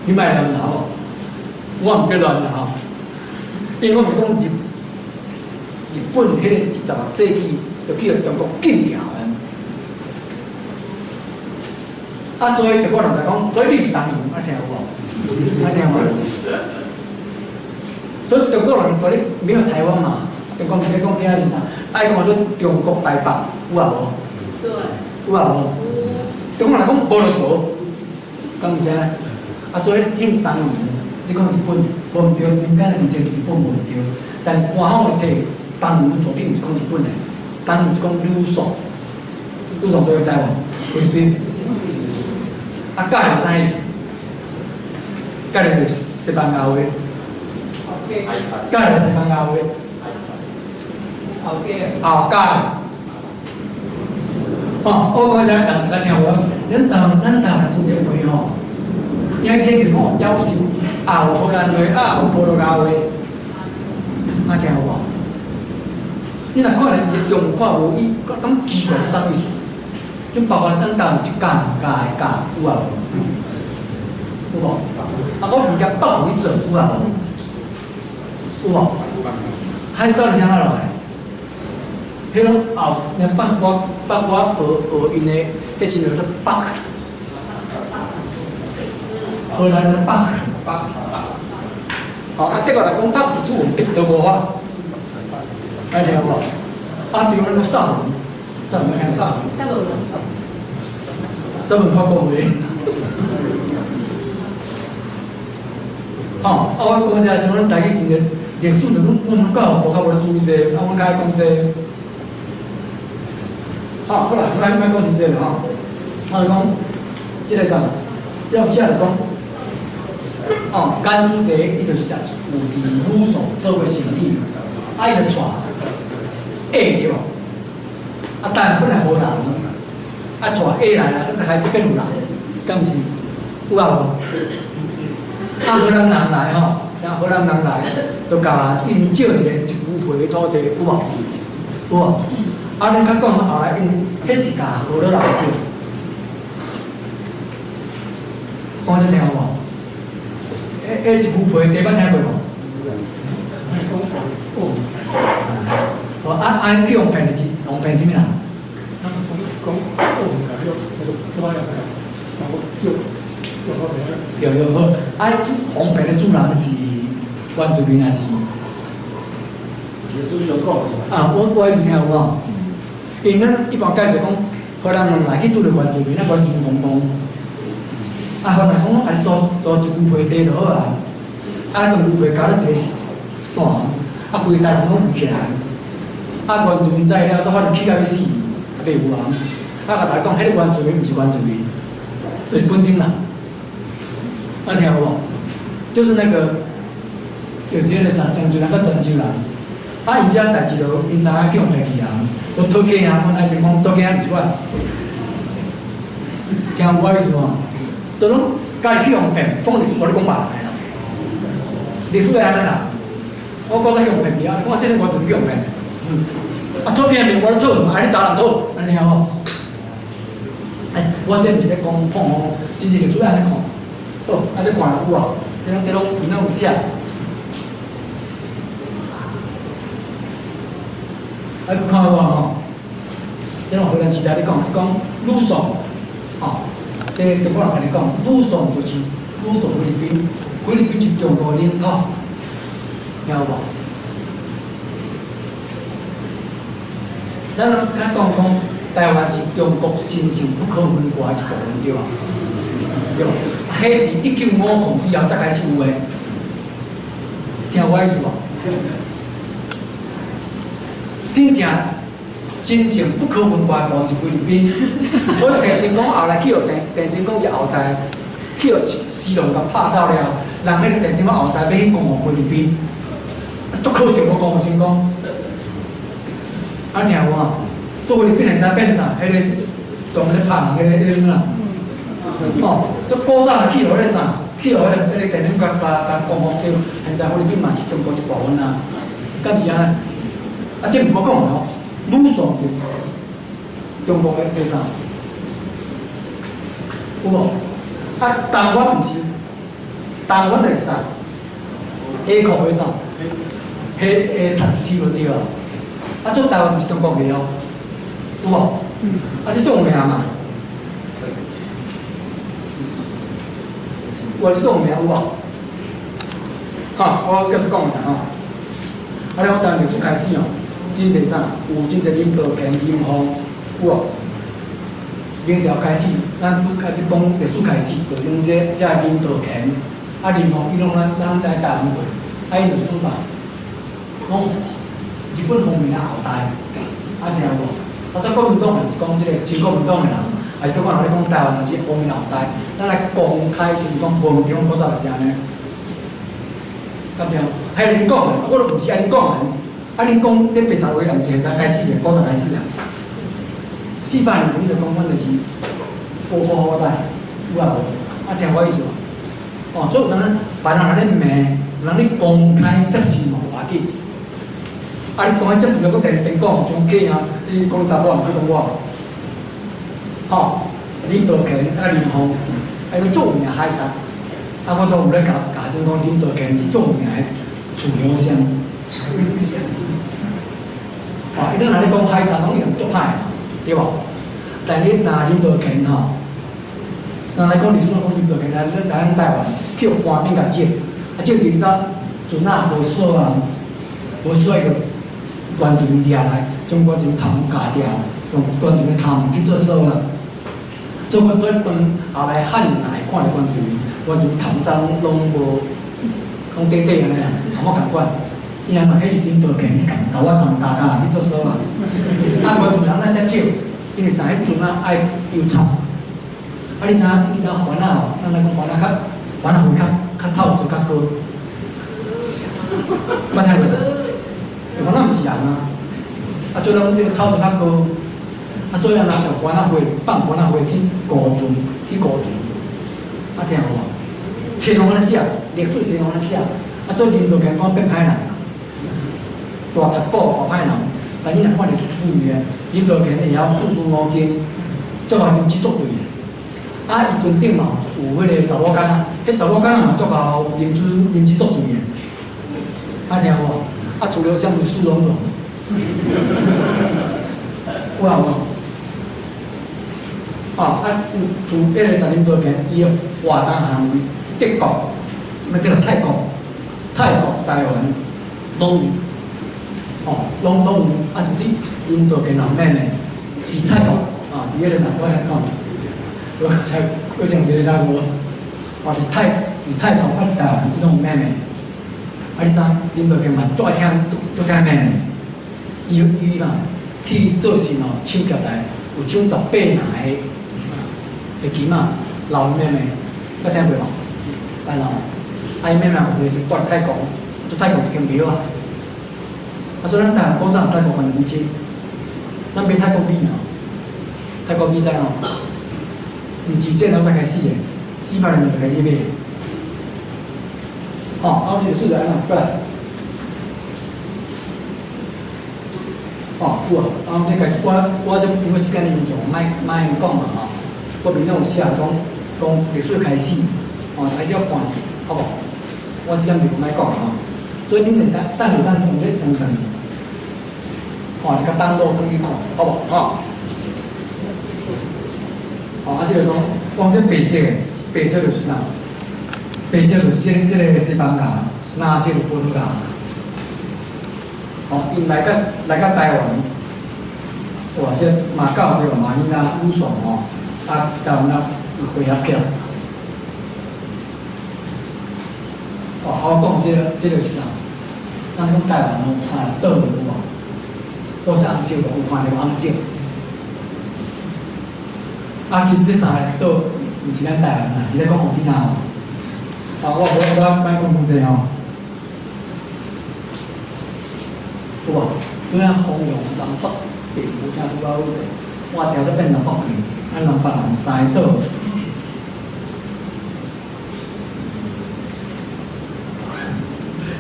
你莫亂吼，我毋叫亂啦吼，因為我是講日本彼個16世紀就去予中國禁掉的。啊，所以中國人就講，所以你是東洋，啊聽有無？啊聽有無？所以中國人覺得沒有台灣嘛，中國毋是咧講囝是啥？愛講叫做中國台北，有啊無？對。有啊無？中國人講無就是無，敢毋是按呢？啊，所以聽東洋，你講日本無毋對，民間的認知日本無毋對，但是官方的冊東洋絕對毋是講日本的，東洋是講呂宋，呂宋各位知無？菲律賓。啊，甲是啥意思？甲就是西班牙話。甲是西班牙話。後甲。哦，我講遮人大家聽有無？咱台灣真濟話吼，伊愛記住吼，夭壽，也有荷蘭話，也有葡萄牙話，啊聽有無？你若看來伊中看無伊，感覺奇怪是啥意思？就包括咱台灣一家兩家的家有啊無？有無？啊，我是物件北予你做有啊無？有無？彼到底啥物落來？彼種後，連北我北我學學𪜶的，彼時陣叫做北，荷蘭的北。哦，啊，德國人講北是主，德都無法，愛聽無？啊，比如講薩文，薩文聽過？薩文。薩文法國話。哦，啊，我講這像咱台語其實歷史，就阮阮教無較無咧注意這個，啊，阮較愛講這個。好，好啦，咱莫講真濟啦吼。我就講，這個啥？這有寫就講，哦，甘書濟伊就是有佇呂宋做過生意，啊，伊就帶 A 對無？啊，但本來荷蘭，啊，帶 A 來啦，閣開這邊有人，敢毋是？有啊無？啊，荷蘭人來吼，然後荷蘭人來，就共𪜶借一個一牛皮的土地，有無？有無？啊，恁較講後來，𪜶彼是共荷蘭人借，講這聽有無？彼一牛皮的地捌聽過無？哦，啊啊，去予騙的是，予騙啥物人？對對好，啊，主予騙的主人是原住民還是？啊，我彼時聽有無？因為咱一般解做講，荷蘭人來去拄著原住民，啊原住民講講，啊荷蘭講我共你租租一牛皮地就好啊，啊將牛皮交咧一個線，啊規台灣攏圍起來，啊原住民知了，都可能氣甲欲死，啊袂有人，啊共大家講，彼個原住民毋是原住民，就是本省人，啊聽有無？就是那個，就是彼個漳州人佮泉州人，啊𪜶遮代志就𪜶知影去予騙去啊。我討客啊，阮愛情講討客啊，毋是款，聽有我意思無？都攏家己去予騙，講歷史我咧講別人的啦，歷史會按呢啦。我講去予騙去啊，講這是完全去予騙。啊，討客面我咧討，愛你查人討，按呢聽無？哎，我這毋是咧講碰哦，真正歷史按呢看。好，啊這看有啊，這攏這攏伊攏有寫。啊，閣看有無吼？這種荷蘭時代咧講，伊講呂宋，吼，這個中國人共你講，呂宋就是呂宋菲律賓，菲律賓是中國領土，聽有無？咱攏較講講，台灣是中國神聖不可分割的一部分，對無？對無？彼是1950以後才開始有的，聽有我意思無？真正神聖不可分割的部分是菲律賓，所以鄭成功後來去予鄭成功伊後代去予徐龍共拍走了，人彼个地政府後代欲去攻菲律賓，足可惜無攻成功。啊，聽有無？做菲律賓現在變啥？彼个專門咧拍人，彼個彼個啥？哦，這古早去予彼個啥？去予彼個地政府共共攻防掉。現在菲律賓嘛是中國一部分啊，敢是按呢？啊，這毋我講的哦，呂宋就中國的的啥？有無？啊，台灣毋是，台灣就是啥？下殼的啥？下下讀書就對啊。啊，做台灣毋是中國的哦，有無？啊，這種名嘛，有這種名有無？吼，我繼續講啦吼。啊，你講台灣歷史開始哦，真濟啥？有真濟林道乾、林鳳，有無？明朝開始，咱拄開始講歷史開始，就用這林道乾、啊林鳳，伊攏咱來台灣過，啊𪜶就是講啥？攏日本方面的後代，啊聽有無？啊，這國民黨也是講這個親國民黨的人，還是講人咧講台灣人這方面後代，咱來公開先講，無毋對，古早就是按呢。敢聽？彼恁講的，我都毋是按恁講的，啊恁講恁白賊話，也毋是現在開始的，古早開始啊。400年前你就講，阮就是無好後代，有啊無？啊，聽我意思無？哦，所以有當別人若咧罵，有人咧公開接受嘛無要緊。啊！你公開接受，閣定定講像假啊！你講查某，毋去講我。吼，林道乾佮林鳳，啊，伊著名海賊。啊，我都有咧共共學生講，林道乾是著名的厝良商。哦，伊咱若咧講海賊，攏用足歹，對無？但你若林道乾吼，人來講歷史講林道乾來來咱台灣去予官兵共捉，啊捉一啥船仔無鎖啊，無鎖伊就原住民掠來，將原住民頭毛鉸掉，用原住民頭毛去做鎖啊。做阮做當後來漢人來看著原住民，原住民頭毛攏無，攏短短按呢，頭毛仝款。伊按怎，彼是林道乾共共我頭毛鉸鉸去做鎖啊。啊，原住民人咱遮少，因為知彼船仔愛油臭。啊，你知影？你知影番仔吼？咱來講番仔較番仔花較較臭質較高。捌聽過？番仔毋是人啊，啊，做咱彼個臭質較高。啊，做人人用番仔花放番仔花去糊船，去糊船。啊，聽有無？冊攏按呢寫，歷史冊攏按呢寫。啊，做林道乾講變歹人，大十股大歹人。但你若看歷史書面，林道乾會曉四書五經，足夠認知足對的。啊，伊船頂嘛有彼個查某囡仔，彼查某囡仔嘛足夠認知認知足對的。啊，聽有無？啊，楚留香毋是蘇榮榮。有啊無？哦，啊，除彼個林道乾，伊的活動範圍，德國，毋對啦，泰國，泰國、台灣攏有，哦，攏有。啊，甚至林道乾老妹妹，佇泰國，啊，佇彼個啥，我來講，我才我講一個啥無？哦，佇泰國啊，台灣攏有妹妹。啊，你知林道乾嘛足愛聽，足聽妹妹。伊伊啦去做事吼，搶劫來有搶18領的的金仔，留伊妹妹，捌聽過無？捌吼。啊，伊妹妹有一個就住泰國，住泰國一間廟啊。啊，所以咱台灣古早泰國關係真親，咱買泰國米吼，泰國米知吼？毋是戰後才開始的，400年就開始買。吼，啊，你就試著按怎過來。哦，有啊，啊，這開始我我這因為時間的因素，莫莫講嘛吼。我面頂有寫講講歷史開始，哦，開始要看，好無？我時間就莫講吼。所以恁會當等下咱用這轉轉，吼，你較等落轉去看，好無？吼。哦，啊，這個講講這白色的，白色就是啥？白色就是這個西班牙，拿這個葡萄牙。哦，𪜶來到台灣，哇！這馬告對吧？馬尼拉、呂宋吼，啊，台灣啊匯合起來。哦，我講這個是啥？咱講台灣有三個島有無？都是紅色無？有看著紅色？啊，其實這三個島毋是咱台灣啊，是咧講沖繩吼。啊，我無我莫講傷濟吼。有無？對啊，弘揚南北並無聽拄好勢，我調做變南北平，啊南北人三個島。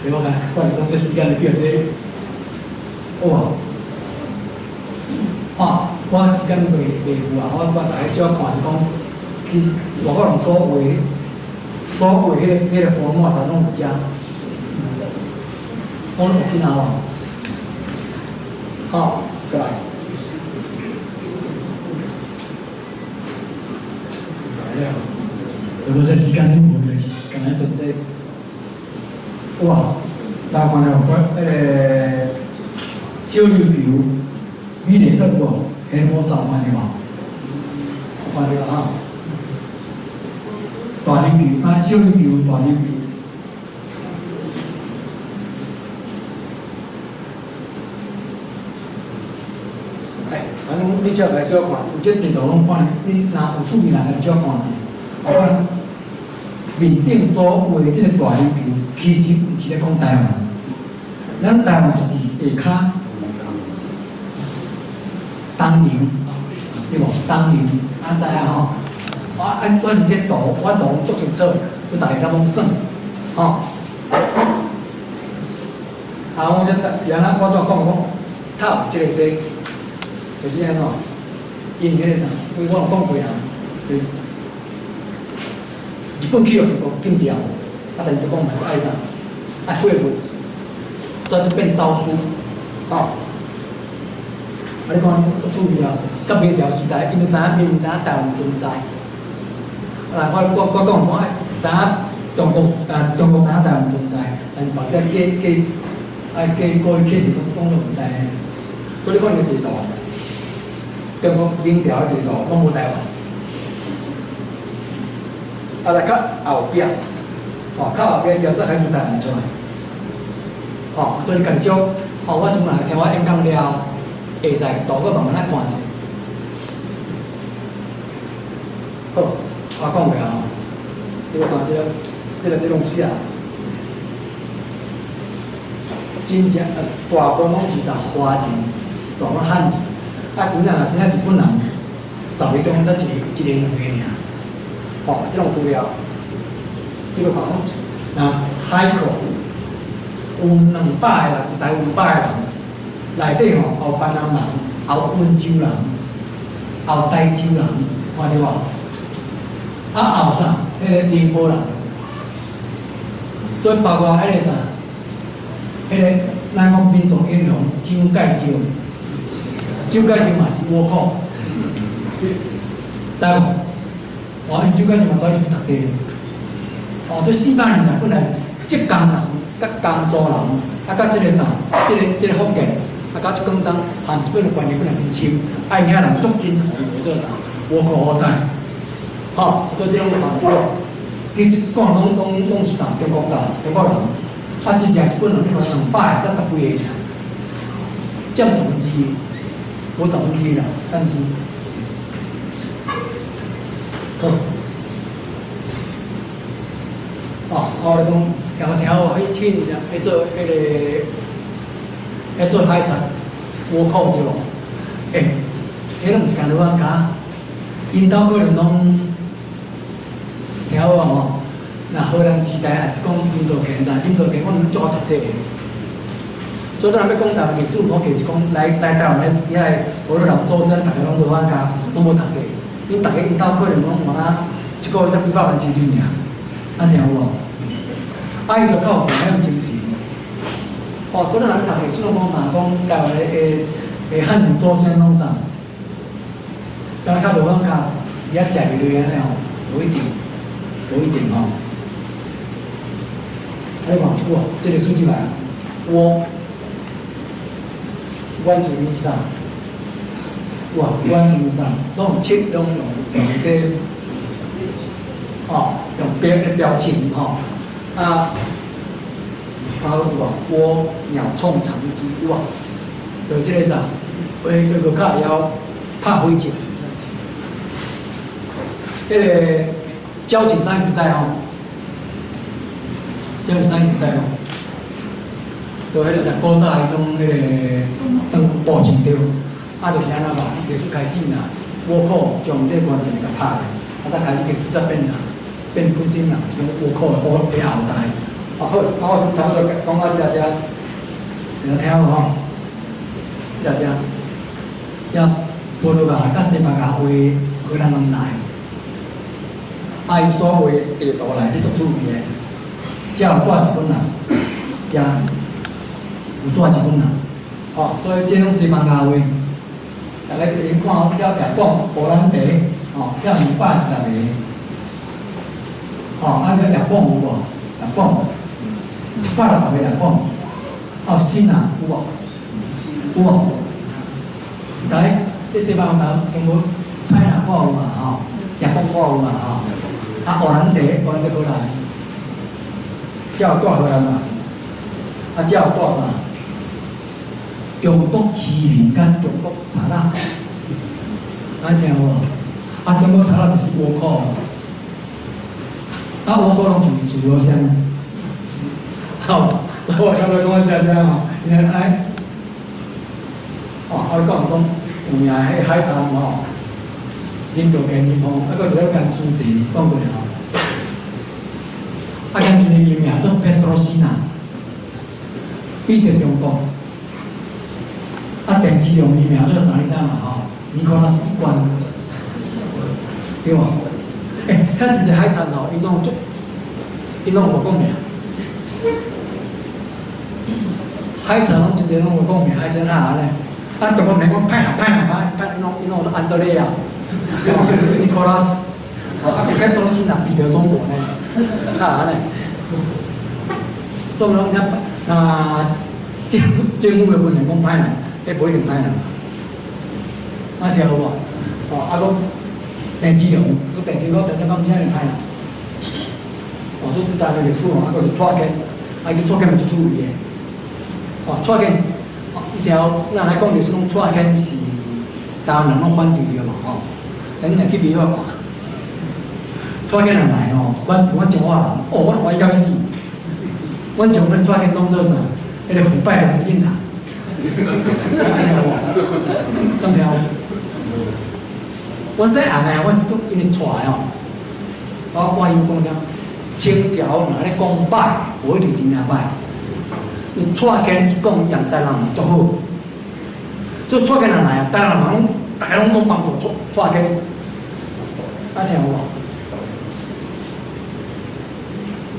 對無？我是講這時間就叫這，有無？啊，我時間袂袂有啊，我我大概少看是講，其實外國人所畫所畫彼個彼個福爾摩沙攏有遮，講有聽無？好，過來。來了，有無這時間恁無就是干焦做這個。哇，來看了，彼個小琉球，美麗島有無？黑魔法看著無？看著哈。大琉球，啊，小琉球，大琉球。哎，反正你只要來小看，有這地圖攏看，你若有趣味人，來小看者。我看面頂所畫的這個大琉球，其實毋是咧講台灣，咱台灣是佇下跤東洋，對無？東洋，啊知影吼？我按阮這圖，我圖足清楚，你逐个才罔算，吼。啊，我這原來我拄仔講講，透這個這，就是按怎？因彼個啥？因為我有講過啊，對。日本去予中國禁掉，啊，但是就講嘛是愛啥？愛廢物，再就變走私，吼。啊，你看足趣味啊！甲明朝時代，𪜶就知影明明知影台灣存在。啊，我我我講講，知影中國啊，中國知影台灣存在，但是目這假假愛假故意刻意講講做毋知。所以你看伊個地圖，中國明朝的地圖攏無台灣。啊，來較後壁，吼，較後壁伊後才開始台灣出來。吼，所以家己少，吼，我陣來聽我演講了後，會使圖閣慢慢仔看者。好，我講過啊吼，你看這個、這個、這攏寫，真正大部分攏是啥華人，大部分漢人，啊，真正若真正日本人，十個中才一個、一個、兩個爾。吼，這種資料，你閣看講，若海口有200個人，一台有200個人，內底吼有檳榔人，也有溫州人，也有台州人，看著無？啊，也有啥？彼個寧波人，所以包括彼個啥？彼個咱講民族英雄蔣介石，蔣介石嘛是倭寇，知無？哦，𪜶蔣介石嘛走去讀冊。哦，這400年來本來浙江人、佮江蘇人，啊，佮這個啥，這個這個福建，啊，佮這廣東，和日本的關係本來真深，啊，𪜶遐人足緊予做啥？倭寇後代，吼，所以這種看其實講攏攏攏是啥？中國人，中國人，啊，真正日本人，你看200個才十幾個爾，佔1/10，無1/10啦，但是，好。哦，我咧講，聽聽好，彼去年彼做彼個，彼做海賊，倭寇對無？欸，彼攏毋是干焦仔𪜶兜可能攏聽好啊吼。若荷蘭時代，也是講林道乾，知林道乾，我攏足𠢕讀冊的。所以咱若欲講台灣歷史，無計是講來來台灣的遐個荷蘭人祖先，逐个攏無法教，攏無讀冊。𪜶逐个𪜶兜可能攏嘛若一個月才幾百萬現金爾，啊聽有無？啊，伊就較有遐種精神。哦，昨日咱讀歷史攏講嘛，講台灣的的漢人祖先攏啥？敢若較無法教，伊遐食袂落按呢吼，無一定，無一定吼。啊，你看，哇，這個數字來啊，倭，原住民啥？哇，原住民啥？攏用漆，攏用用這個，哦，用標標籤吼。啊，啊有無？倭鳥铳長機有無？就這個啥？會閣較會曉拍火箭。彼個鳥槍啥伊知吼？這有啥物知無？就彼個就古早彼種彼個當布陣對，啊就是按呢嘛，歷史開始啦，倭寇將這個關陣共拍來，啊才開始歷史才變啦，變本身人是講倭寇的後的後代。啊好，啊我差不多講到這遮，會聽無吼？這遮，這葡萄牙佮西班牙話荷蘭人來，啊伊所畫地圖內底足趣味的，遮有住日本人，遮有住日本人，吼，所以這種西班牙話，逐家會看遮舉講荷蘭弟，吼，遮210個，吼，啊這日本有無？日本160個日本，啊有新啊有無？有無？來，這西班牙人全部 China 看有嘛吼，日本看有嘛吼，啊荷蘭弟，荷蘭弟過來，遮有住荷蘭嘛？啊遮有住啥？中國漁民佮中國賊仔，啊聽有無？啊中國賊仔就是倭寇，啊倭寇攏是自由商。好，我差不多講到遮遮吼，因為哎，哦，我講講有名彼個海賊吼，林道堅伊吼，啊，閣一個甘書濟講過吼，啊，甘書濟伊名做佩多西娜，彼得中國，啊，鄭芝龍伊名做啥你知嘛吼？尼可拉斯一關，對無？欸，遐一個海賊吼，𪜶攏足，𪜶攏無講名。海賊攏真濟攏無講名，海賊哪按呢？啊，中國名講歹人歹人歹，歹𪜶攏𪜶攏安德烈亞，尼可拉斯，啊，彼多斯那彼得中國呢？較按呢？總攏遐啊，政府的問題講歹人，彼無一定歹人。啊，聽有無？哦，啊，閣鄭芝龍，閣鄭芝龍，鄭芝龍毋是遐爾歹人。哦，做這台的歷史吼，啊，閣是蔡牽，啊，伊蔡牽嘛足趣味的。哦，蔡牽，伊條咱來講就是講蔡牽是台灣人攏反對伊嘛吼，但你若去美國看，蔡牽若來吼，反對阮彰化人，哦，阮歡喜甲欲死。阮將彼蔡牽當做啥？彼個腐敗的民進黨。聽有無？敢聽有？阮細漢的，阮都因為帶吼，我有講了，清朝若咧講歹，無一定真正歹。因蔡牽伊講諳台南人足好，所以蔡牽若來啊，台南人攏逐家攏攏幫助蔡牽，啊聽有無？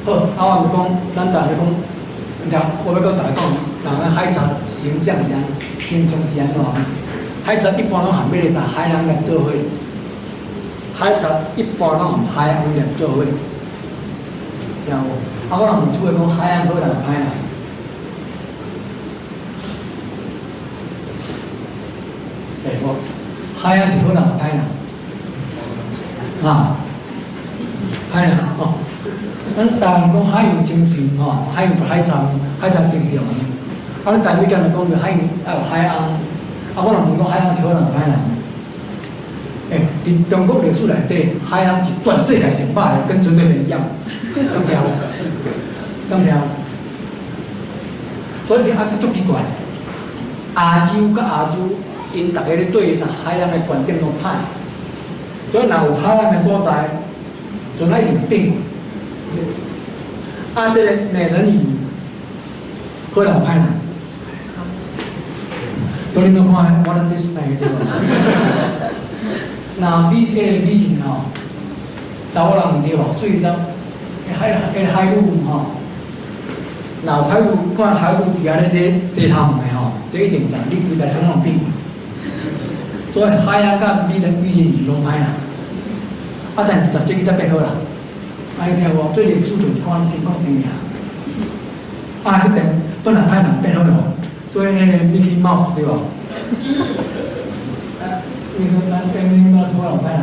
好，啊我毋講，咱逐家講，你聽，我欲閣逐家講，人咱海賊形象是按，形象是按怎？海賊一般攏含彼個啥海洋業做伙，海賊一般攏含海洋業做伙，聽無？啊，我若問諸位講海洋好人歹人？欸，無，海洋是好人歹人？啊，歹人吼。咱台灣講海洋精神吼，海洋就海賊，海賊英雄。啊，你台語間就講著海洋，還有海翁。啊，我若問講海翁是好人歹人？欸，佇中國歷史內底，海翁是全世界上歹的，跟陳水扁一樣。敢聽無？敢聽無？所以啊，足奇怪，亞洲佮亞洲，𪜶逐家咧對海洋的觀點攏歹，所以若有海洋的所在，船仔一定變。啊，這個美人魚，好人歹人？昨恁攏看我咧迪士尼對無？若美個美人吼，查某人對無？水啥？海彼個海女吼，若有海女看海女佇遐咧咧洗頭毛的吼，這一定是你規台通攏變。所以海翁佮美人美人魚攏歹啦。啊，但20世紀才變好啦。啊，你聽無？做歷史就是看你先講真爾。啊，彼陣本來歹人變好咯，所以彼個 Mickey Mouse 對無？啊，你講咱 Mickey Mouse 好人歹人？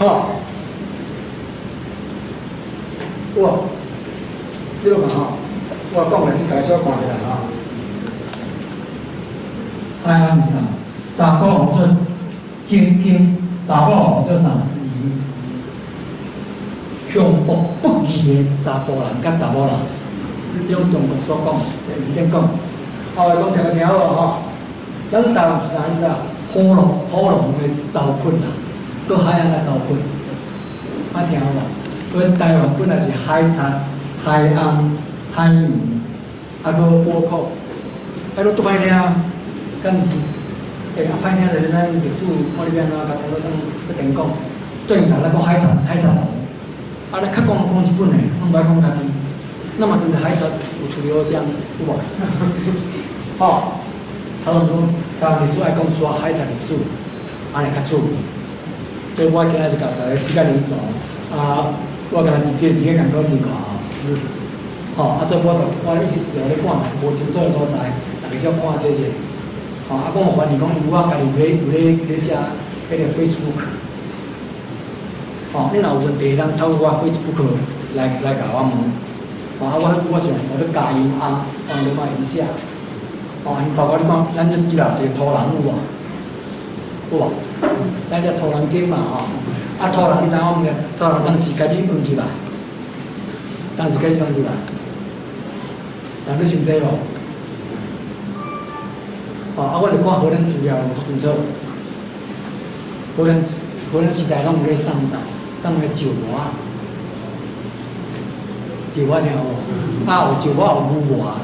吼，有無？你落看吼，我講的你大家小看一下吼。海翁是啥？查甫號做正經，查某號做啥？強暴不義的查埔人佮查某人，這種中國所講，毋是恁講。後來講聽無聽好吼？咱台灣是啥？你知？火龍火龍的糟困啦，閣海翁的糟困，啊聽好無？所以台灣本來是海賊、海翁、海洋，啊閣倭寇，啊閣足歹聽，敢毋是？欸，啊歹聽就是咱歷史，看你欲按怎共咱欲定講。最近咱講海賊、海賊王，啊，咱較講講日本的，攏毋愛講家己。那麼真濟海賊有處理好這樣，有無？吼，他攏講台灣歷史愛講說海賊歷史，按呢較趣味。所以我今仔日就共大家時間臨床，啊，我敢若一這一個共講真看吼。吼，啊，所以我就我一直就咧看，無清楚的所在，大家少看這者。吼，啊，我嘛懷疑講，因為我家己有咧寫彼個 Facebook。吼，你若有問題，通透過我 Facebook 來共我問。吼，啊，我是我咧加音啊，放你嘛會寫。吼，因包括你講，咱這幾落一個土人有無？有無？咱這土人間嘛吼，啊土人你知影我毋？土人當時開始放入來，當時開始放入來，人你想這無？吼，啊，我就看荷蘭資料足清楚，荷蘭時代攏有咧送送個石磨，石磨聽有無？啊有石磨有牛磨，啊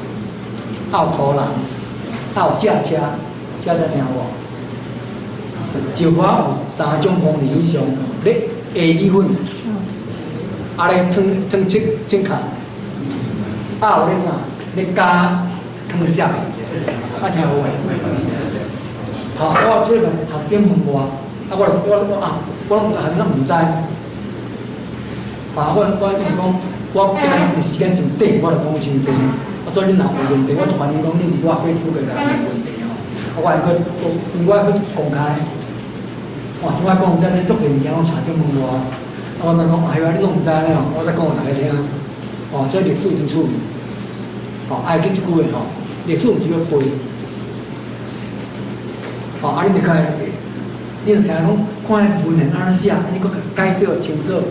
有土人，啊有轎車，轎車聽有無？石磨有三種功能以上，咧下米粉，啊咧燙燙切切卡，啊有咧啥？咧加湯汁，啊聽有無？吼，我這個學生問我，啊我就我我啊，我攏學生毋知。啊，我意思講，我今日時間上短，我就講傷濟。啊，所以恁若有問題，我就歡迎講恁佇我 Facebook 共我問問題吼。啊，我會閣，因為我閣公開。哇，我講這這足濟物件，攏學生問我，啊，我才講，哎呀，你攏毋知咧吼，我才講予大家聽。哦，這歷史真趣味。吼，愛記這句話吼，歷史毋是欲背。吼，啊，恁就看，你若聽講，看彼文獻按怎寫，你閣解釋予清楚，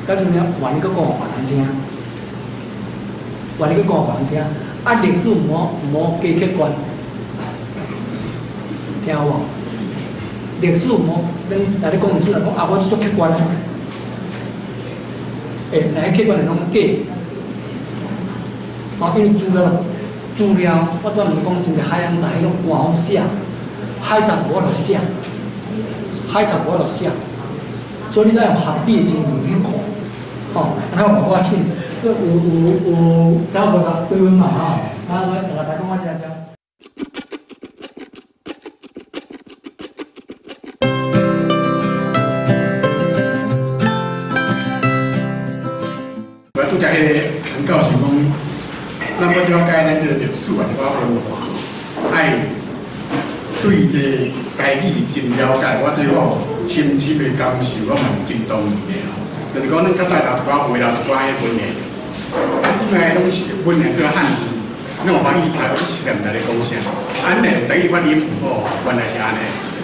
解釋了，還閣講予別人聽，還閣講予別人聽。啊，歷史毋好加客觀，聽有無？歷史毋好，咱若咧講歷史，若講啊，我足客觀的。欸，若彼客觀的攏假。吼，因為資料，我專門講真濟海洋在彼種官方寫，海賊無法度寫，海賊無法度寫，所以你愛用學理的精神去看，吼，然後我請，這有，等下無啦，幾分嘛吼，啊，我大家講我遮遮。我拄則彼个陳教授講，咱欲了解咱這个歷史啊，一寡文化，愛對這個台語真了解。我這我有深深的感受，我嘛是真同意的吼。就是講，咱較早有一寡話啦，一寡彼文獻，啊，這擺攏是文獻叫漢字，咱有法語讀，我實在毋知咧講啥。啊，咱用台語發音，哦，原來是按呢。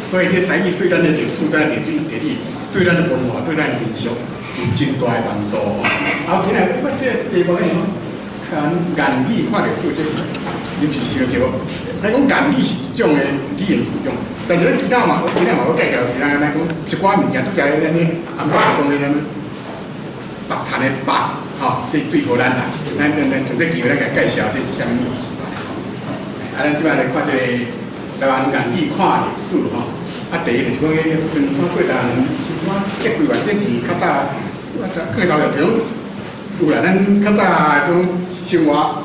所以這台語對咱的歷史、對咱的地理、對咱的文化、對咱的民俗有真大的幫助。啊，今日我這個題目是講言語看歷史，這臨時想一個。咱講言語是一種的語言思想，但是咱其他嘛，我今日嘛要介紹是咱咱講一寡物件，拄則咱咧阿爸講的咱白田的白，吼，這對荷蘭啦，咱趁這機會咱共介紹這是啥物意思吧。啊，咱這擺來看這個台灣言語看歷史吼，啊，第一就是講，長山過台灣是這幾月，這是較早，過頭就種有啦，咱較早種生活，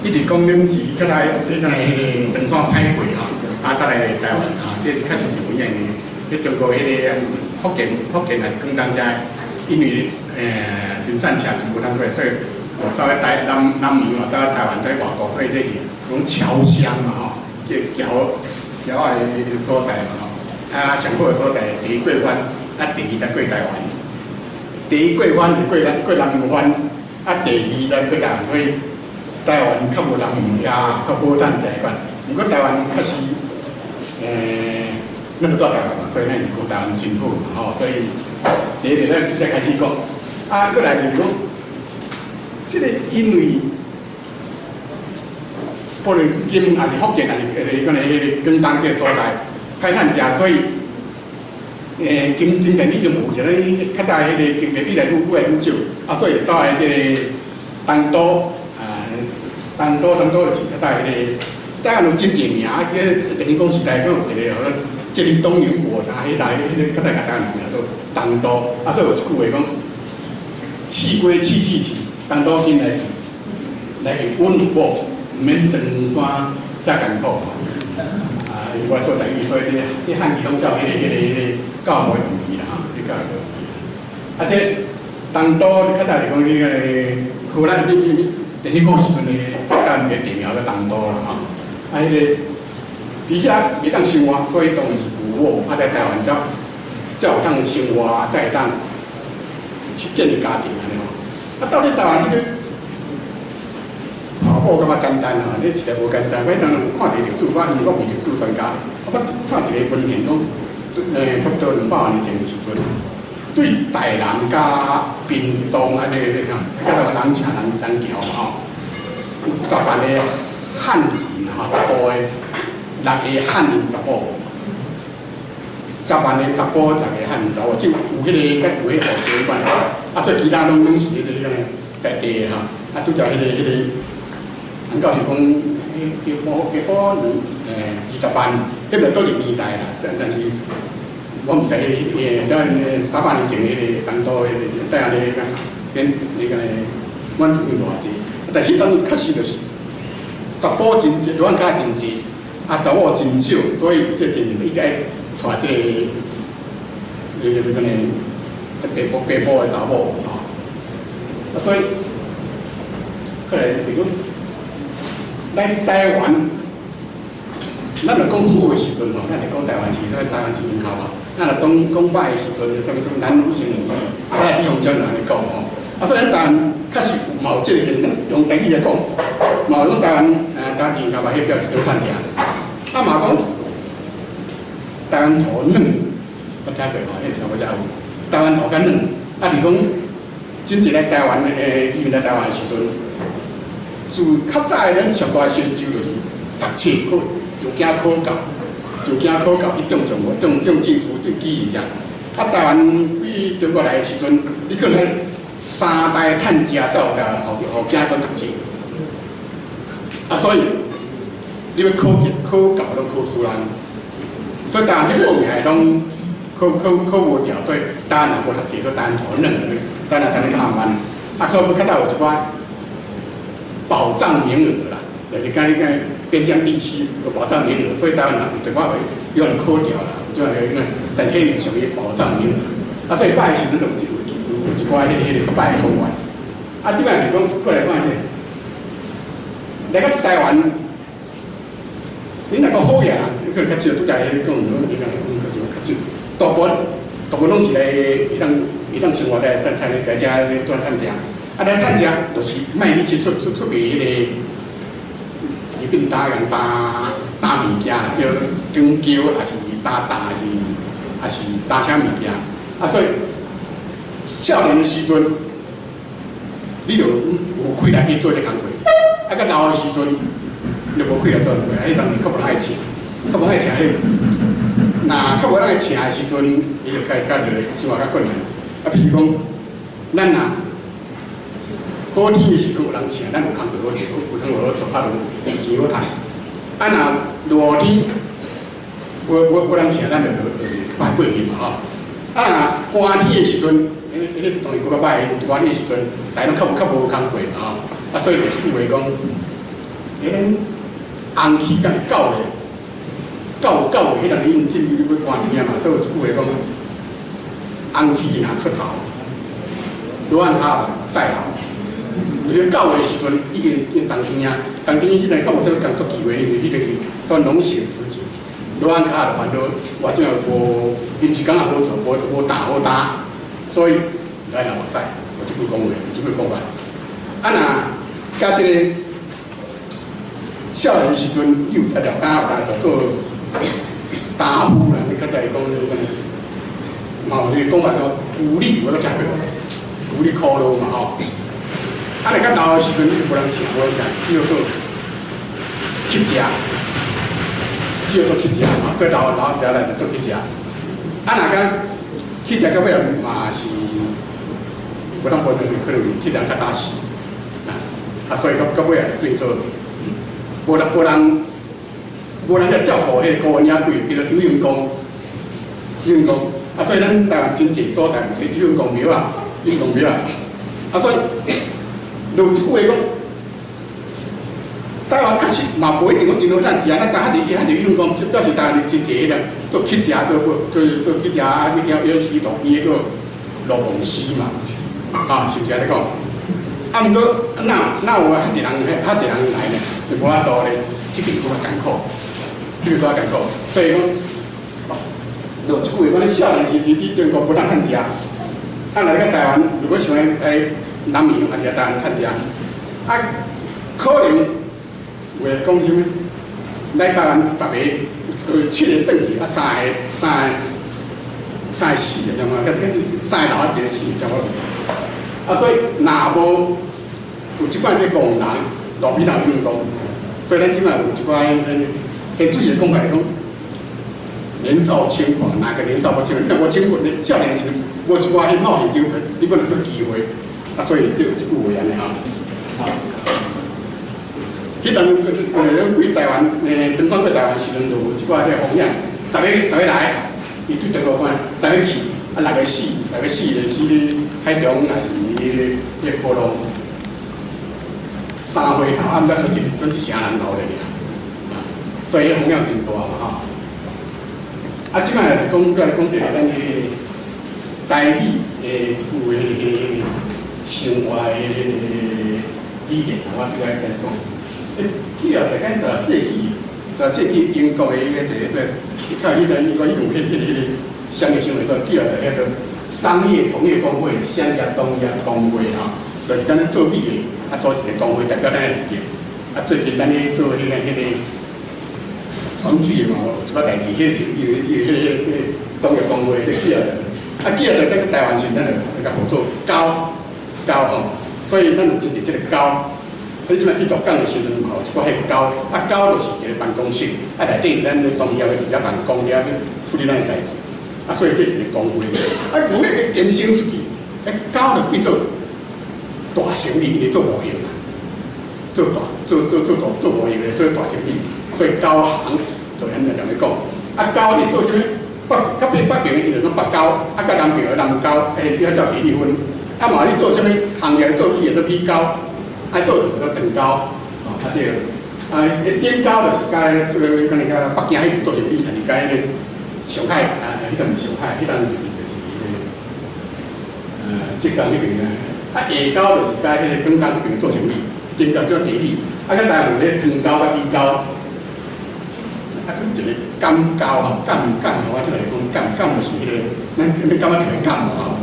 一直講恁是較早迄個長山歹過吼，啊，再來台灣吼，這是確實是有影的。伫中國彼個福建還是廣東遮，因為真散車真無通過，所以走去台南南洋嘛，走去台灣，走去外國，所以這是講僑鄉嘛吼，這僑僑仔的所在嘛吼。啊，上好的所在，第一過番，啊，第二才過台灣。第一過番是過南洋番，啊，第二才過台灣，所以台灣較無南洋遐較好趁食款。毋過台灣確實，咱都住台灣嘛，所以咱是講台灣真好嘛吼。所以第一個咱拄才開始講，啊，閣來就是講，這个因為不論金抑是福建，抑是彼個彼個廣東這个所在歹趁食，所以經濟已經無一個較早彼個經濟愈來愈愈來愈少，啊，所以走來這个東都啊，東都就是較早彼個，台灣有真濟名，啊，記得電影公時代閣有一个號做這里東寧國，啊，彼代彼个較早共台灣名做東都，啊，所以有一句話講，試過試試試，東都緊來去，來去阮某，毋免登山遮艱苦。啊，因為我做台語，所以這漢字攏照彼個教無問題啦，吼，這教無問題。啊，這東都較早是講彼個荷蘭，你電影講時陣的台灣一個地名叫東都啦，吼。啊，彼個佇遐袂當生活，所以當然是牛某，啊，在台灣才有當生活，才會當去建立家庭按呢吼。啊，到底台灣這个娶某感覺簡單吼，你實在無簡單。我當然有看一个歷史，我因為我毋是歷史專家，我看一个文獻講，差不多200年前的時陣，對台南佮屏東啊，這個這個，佮台灣人埕人人橋嘛吼，有10萬個漢人吼，查埔的六个漢人查某，10萬個查埔六個漢人查某，就有彼个佮有彼个戶籍關係，啊，所以其他攏是彼个彼個在地的吼，啊，拄則彼个。韓教授講，下晡20萬，彼個倒一年代啦，但是我毋知彼個咱300年前彼个東都彼个帶安尼個變那個滿族有偌濟，但是當確實就是查埔真濟，羅漢跤真濟，啊查某真少，所以這真應該娶這个那個白埔的查某吼，啊所以過來就講。咱台灣，咱若講好的時陣吼，咱就講台灣是啥物台灣一間口啊。咱若講講歹的時陣，啥物啥物南無情無義，啊，李鴻章按呢講吼。啊，所以咱台灣確實嘛有這个現象，用台語來講，嘛有講台灣台灣一間口啊，彼表示足趁食。啊嘛講台灣土軟，我聽過吼，彼聽過遮有。台灣土較軟，啊，是講真濟來台灣移民來台灣的時陣。自較早的咱上大的成就就是讀冊考，就驚考到，就驚考到一中狀元，中進士這幾年。啊，台灣比中國來的時陣，你可能三代趁食才有予予子孫讀冊。啊，所以你欲考考到攏考輸人，所以台灣你報名攏考無牢，所以台灣若無讀冊，閣台灣土軟，台灣台灣較慢。啊，所以較早有一寡保障名額啦，就是講講邊疆地區有保障名額，所以台灣人有一寡會有人考掉啦，有這個，但是彼是屬於保障名額。啊，所以歹的時陣就有一寡彼個較歹的講法。啊，這擺就講過來看者，來到台灣，你若講好野人，可能較少，拄才彼個講，你講較少較少，大部分攏是來會當生活來來來遮來趁食。啊，來趁食就是莫你去出賣彼個一變擔共擔擔物件啦，叫長轎，抑是擔擔，抑是擔啥物件。啊，所以少年的時陣，你就有氣力去做這工課。啊，到老的時陣，你就無氣力做工課。啊，彼當時較無人愛請，較無愛請彼，若較無人愛請的時陣，伊就較較就生活較困難。啊，比如講，咱若好天的時陣有人請，咱有工課好做，有工課好做，較有錢好趁。啊，若落雨天，無人請，咱就歹過去嘛吼。啊，若寒天的時陣，彼當然閣較歹。寒天的時陣，大家攏較無工課嘛吼。啊，所以有一句話講，紅氣敢是九月，九月彼陣已經進入欲寒天啊嘛，所以有一句話講，紅氣若出頭，羅漢跤會使老。有時9月時陣已經進冬天啊，冬天彼陣較無啥物工作機會，因為彼個是算農閒時節。羅漢跤就煩惱，我這無臨時工也好做，無擔好擔，所以來老會使。有這句講話，有這句講法。啊，若佮這個少年時陣，你有才調擔有擔做做擔夫啦，你較早會講那個，嘛有這個講法說孤立，我都聽過。有咧苦路嘛吼。啊，若較老的時陣，無人請，無人請，只好做乞食，只好做乞食嘛。做老老了來就做乞食。啊，若講乞食到尾嘛是無當無可能是乞人較早死。啊，所以到到尾啊，變做無人在照顧彼個孤兒仔鬼，叫做有用功，有用功。啊，所以咱台灣真濟所在有用功廟啊，有用功廟啊。啊，所以有一句話講，台灣確實嘛無一定講真好趁錢啊，咱但較濟較濟有用功，表示台灣真濟彼個做乞食，做做做乞食啊，要要是路邊做路夢師嘛，啊，是毋是按呢講？啊，毋過哪有較濟人，較濟人來呢？就無法度咧，彼邊閣較艱苦，彼邊閣較艱苦。所以講，有一句話講，你少年時陣佇中國無當趁食，啊，若你到台灣，如果想欲來南洋，也是來台灣趁食，啊，可能有的講啥物？來台灣十個，七个轉去，啊，三個死啊，啥物？甲三个留，一个死，啥物？啊，所以若無有這款這戇人，路邊頭用功，所以咱這擺有一寡彼現水的講法來講，年少輕狂，哪個年少不輕狂？無輕狂，你少年時無一寡彼冒險精神，你本來有機會。啊，所以這有這句話按呢吼。彼當陣規台灣，登轉過台灣時陣，就有一寡這個風險，十個來，伊對中國關，十個去，啊，六個死，六個死就死佇海中，抑是彼個苦路。三回頭，啊，毋才出一城人路咧爾，所以彼風險真大嘛吼。啊，這擺來講，閣來講一個咱彼個台語的一句話，彼個生活的彼個語言，我拄仔來講。去啊，大概十世紀，十世紀英國的彼個一個說，伊較彼陣英國用彼個商業行為說，叫做彼個商業同業公會、商業同業公會吼，就是敢若做米的，啊，組一個公會代表咱的利益。啊，最近咱咧做彼個選舉的嘛，有一寡代誌，彼個是伊有彼個這個同業公會咧起來，啊，起來就在台灣時，咱就共合做交交吼，所以咱有真濟這個交。你這擺去鹿港的時陣嘛，有一寡彼個交，啊交就是一個辦公室，啊內底咱咧同業的佇遐辦公，佇遐處理咱的代誌，啊所以這是一個公會。啊，有彼個延伸出去，彼交就變做大生意，因為做貿易嘛，做大做做做大做貿易的做大生意，所以交行就按呢共你講。啊交你做啥物？北較北北爿的伊就講北交，啊較南爿的南交，欸，遐叫比例分。啊嘛，你做啥物行業做米的做米交。愛做就做長交，哦，啊這個，啊，彼頂交就是佮這個，敢若佮北京彼邊做生意，還是佮彼個上海，啊，彼個毋是上海，彼當時就是彼個，浙江彼邊啊，啊下交就是佮彼個廣東彼邊做生意，頂交做地理，啊，佮台灣有咧糖交佮米交，啊，佮一個甘交吼，甘甘我這來講甘甘就是彼個，咱你感覺著會甘無吼？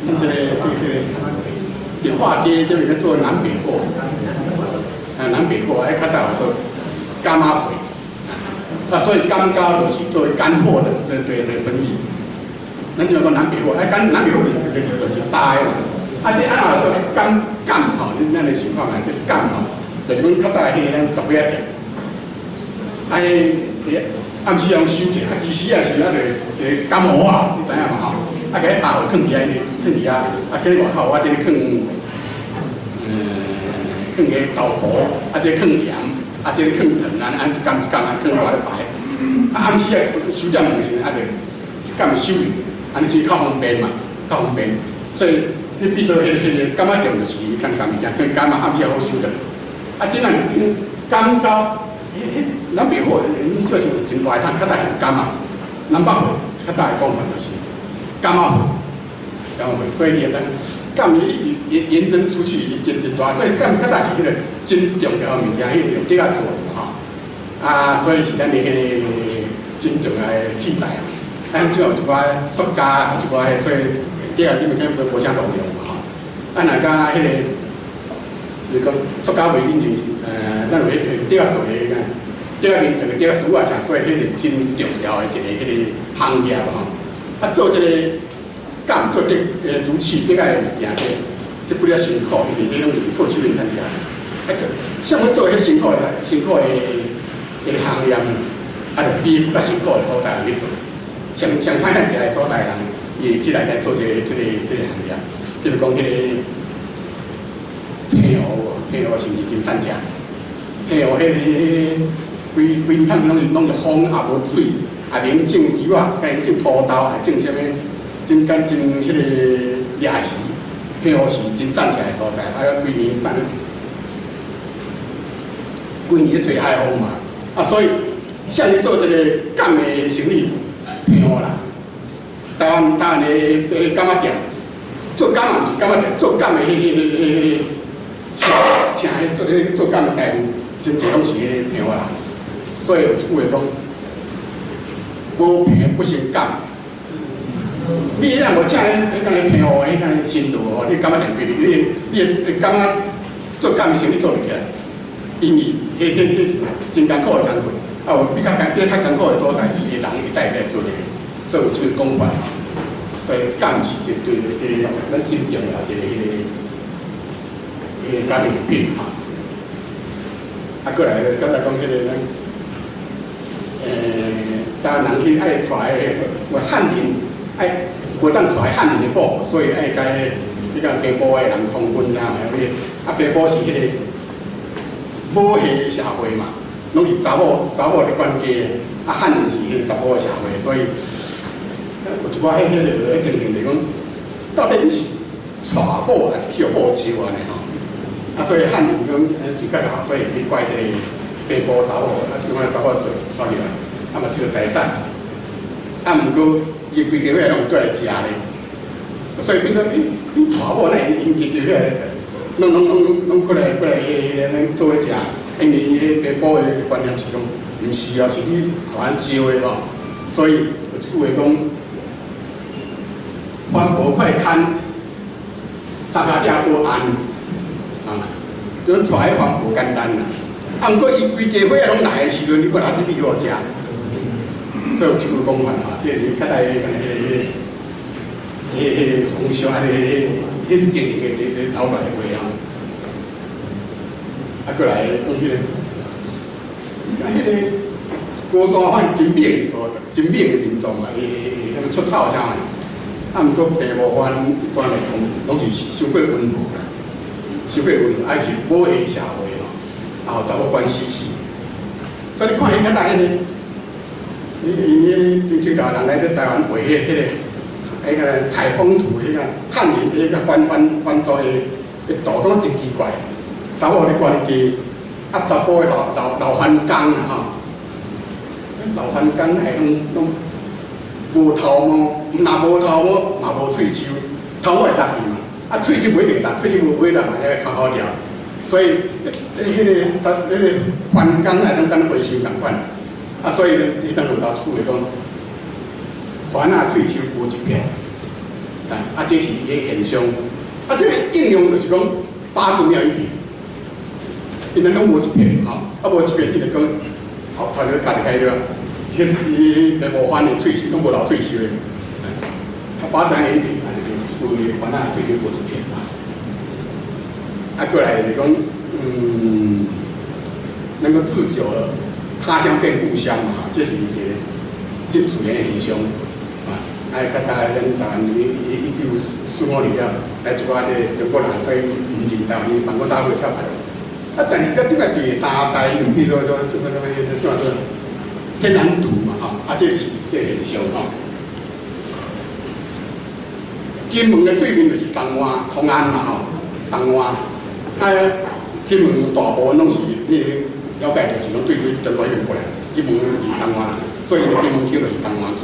咱這個這個。迪化街這邊咧做南北貨，啊南北貨，哎較早有做柑仔皮，啊所以甘交就是做乾貨的對對對生意。咱就講南北貨，哎乾南北貨就是大的嘛。啊這按怎做甘甘吼？你咱來想看覓，這甘吼，就是講較早彼個咱十尾仔店，啊彼暗時用收起，啊其實也是啊就一個甘芋仔，你知影無吼？啊，共彼百貨囥佇遐，囥佇遐，啊，去外口我這個囥，囥彼豆腐，啊，這個囥鹽，啊，這個囥糖，按按一工一工啊，囥外咧擺。啊，暗時啊收點物時陣，啊就一工收去，按呢是較方便嘛，較方便。所以這變做彼個柑仔店就是牽柑物件，囥柑仔暗時好收轉。啊，這擺柑交，彼南北貨，𪜶做像真大桶，較早是柑仔，南北貨較早的講法就是。柑仔貨，柑仔貨，所以你會知，柑伊一直延伸出去，真真大，所以柑較早是彼個真重要的物件，彼個用竹仔做的嘛吼。啊，所以是咱的彼個真重要的器材啊。咱這有一寡塑膠，一寡彼，所以竹仔你物件無啥路用嘛吼。啊，若佮彼個，就是講塑膠袂緊就咱有彼個竹仔做的，竹仔面做的竹仔拄仔啥，所以彼個真重要的一個彼個行業吼。啊，做這個柑柑做竹竹器，竹仔的物件，這這不了辛苦，因為這攏是靠手面趁食。啊，像欲做彼辛苦的辛苦的的行業，啊，就比較辛苦的所在人去做。上上歹趁食的所在人，伊會起來來做這個行業。比如講，彼個澎湖，澎湖是毋是真善食？澎湖彼個規規趟攏是風，也無水，也免種魚仔，免種土豆，也種啥物，真簡真彼個掠魚。澎湖是真善食的所在，啊，規年反正規年咧吹海風嘛，啊，所以啥物做這個柑的生意，澎湖啦，台灣的柑仔店，做柑仔毋是柑仔店，做柑的彼個請請彼做彼做柑的師傅，真濟攏是彼個澎湖人，所以有一句話講，無澎不成柑。你若無請彼個澎湖的彼個新路吼，你柑仔店開你你會柑仔做柑的生意做袂起來，因為彼是真艱苦的工課，啊有比較艱苦的所在，伊人會再來做這個，所以有這個講法。所以柑是一對對咱真重要一個彼個彼個工藝品吼。啊，過來剛才講彼個咱，台灣人去愛帶彼個漢人愛無當帶漢人的布，所以愛共彼個北部的人通婚啊，啊北部是彼個母系社會嘛，攏是查某咧管家，啊漢人是彼個查埔的社會，所以有一寡彼個情形就講，到底你是娶某還是去予某收按呢吼？啊，所以漢人講真較好，所以去怪這個北部查某，啊，這款查某做娶入來，啊嘛這個財產，啊，毋過伊規家伙攏過來食咧，所以變做你娶某，那𪜶家己伙攏過來，彼個做伙食，因為彼北部的觀念是講，毋是哦，是你予咱招的吼，所以有一句話講，番無快牽，三跤鼎無按，啊，咱娶彼番無簡單啦。啊，毋過伊規家伙仔攏來的時陣，你閣來去予我食，所以有這句講法吼，這是較來彼個彼個風俗，啊，彼個情形的這個頭來話吼。啊，過來講彼個，伊講彼個高山反正真猛的所在，真猛的民族嘛，伊伊出草啥物，啊，毋過白無番一般來講，攏是傷過溫和啦，傷過溫和，啊是母系社會吼，啊，予查某管死死。所以你看彼較早彼個，伊𪜶彼清朝人來佇台灣畫彼個采風圖，彼個漢人彼個番族的圖，攏真奇怪。查某咧管家，啊查埔的老番工啊吼，老番工愛攏無頭毛，若無頭毛嘛無喙鬚，頭毛會落去嘛，啊喙鬚袂一定落，喙鬚無尾落嘛，遐個扣扣掉，所以彼個番工啊，攏敢和尚仝款，啊所以伊當用到一句話講，番仔喙鬚無一撇，啊這是伊個現象，啊這個應用就是講八字沒有一撇。𪜶攏無一撇吼，啊無一撇，伊就講，後頭就家己開了，彼伊無番的喙鬚，攏無留喙鬚的，啊八字一撇，啊就是規番仔喙鬚無一撇啊。啊過來就是講，能夠自久他鄉變故鄉嘛，這是一個真自然的現象啊。啊，較早咱台灣1945年了，來一寡這個中國人，所以毋認台灣，伊反國大陸跳來。啊！但是到這個第三代，毋知做做做做做做天然獨嘛吼，啊，這是這個現象吼。金門的對面就是東灣、同安嘛吼，東灣。啊，金門大部分攏是你了解，就是攏對中國彼邊過來。金門是東灣，所以金門腔就是東灣腔。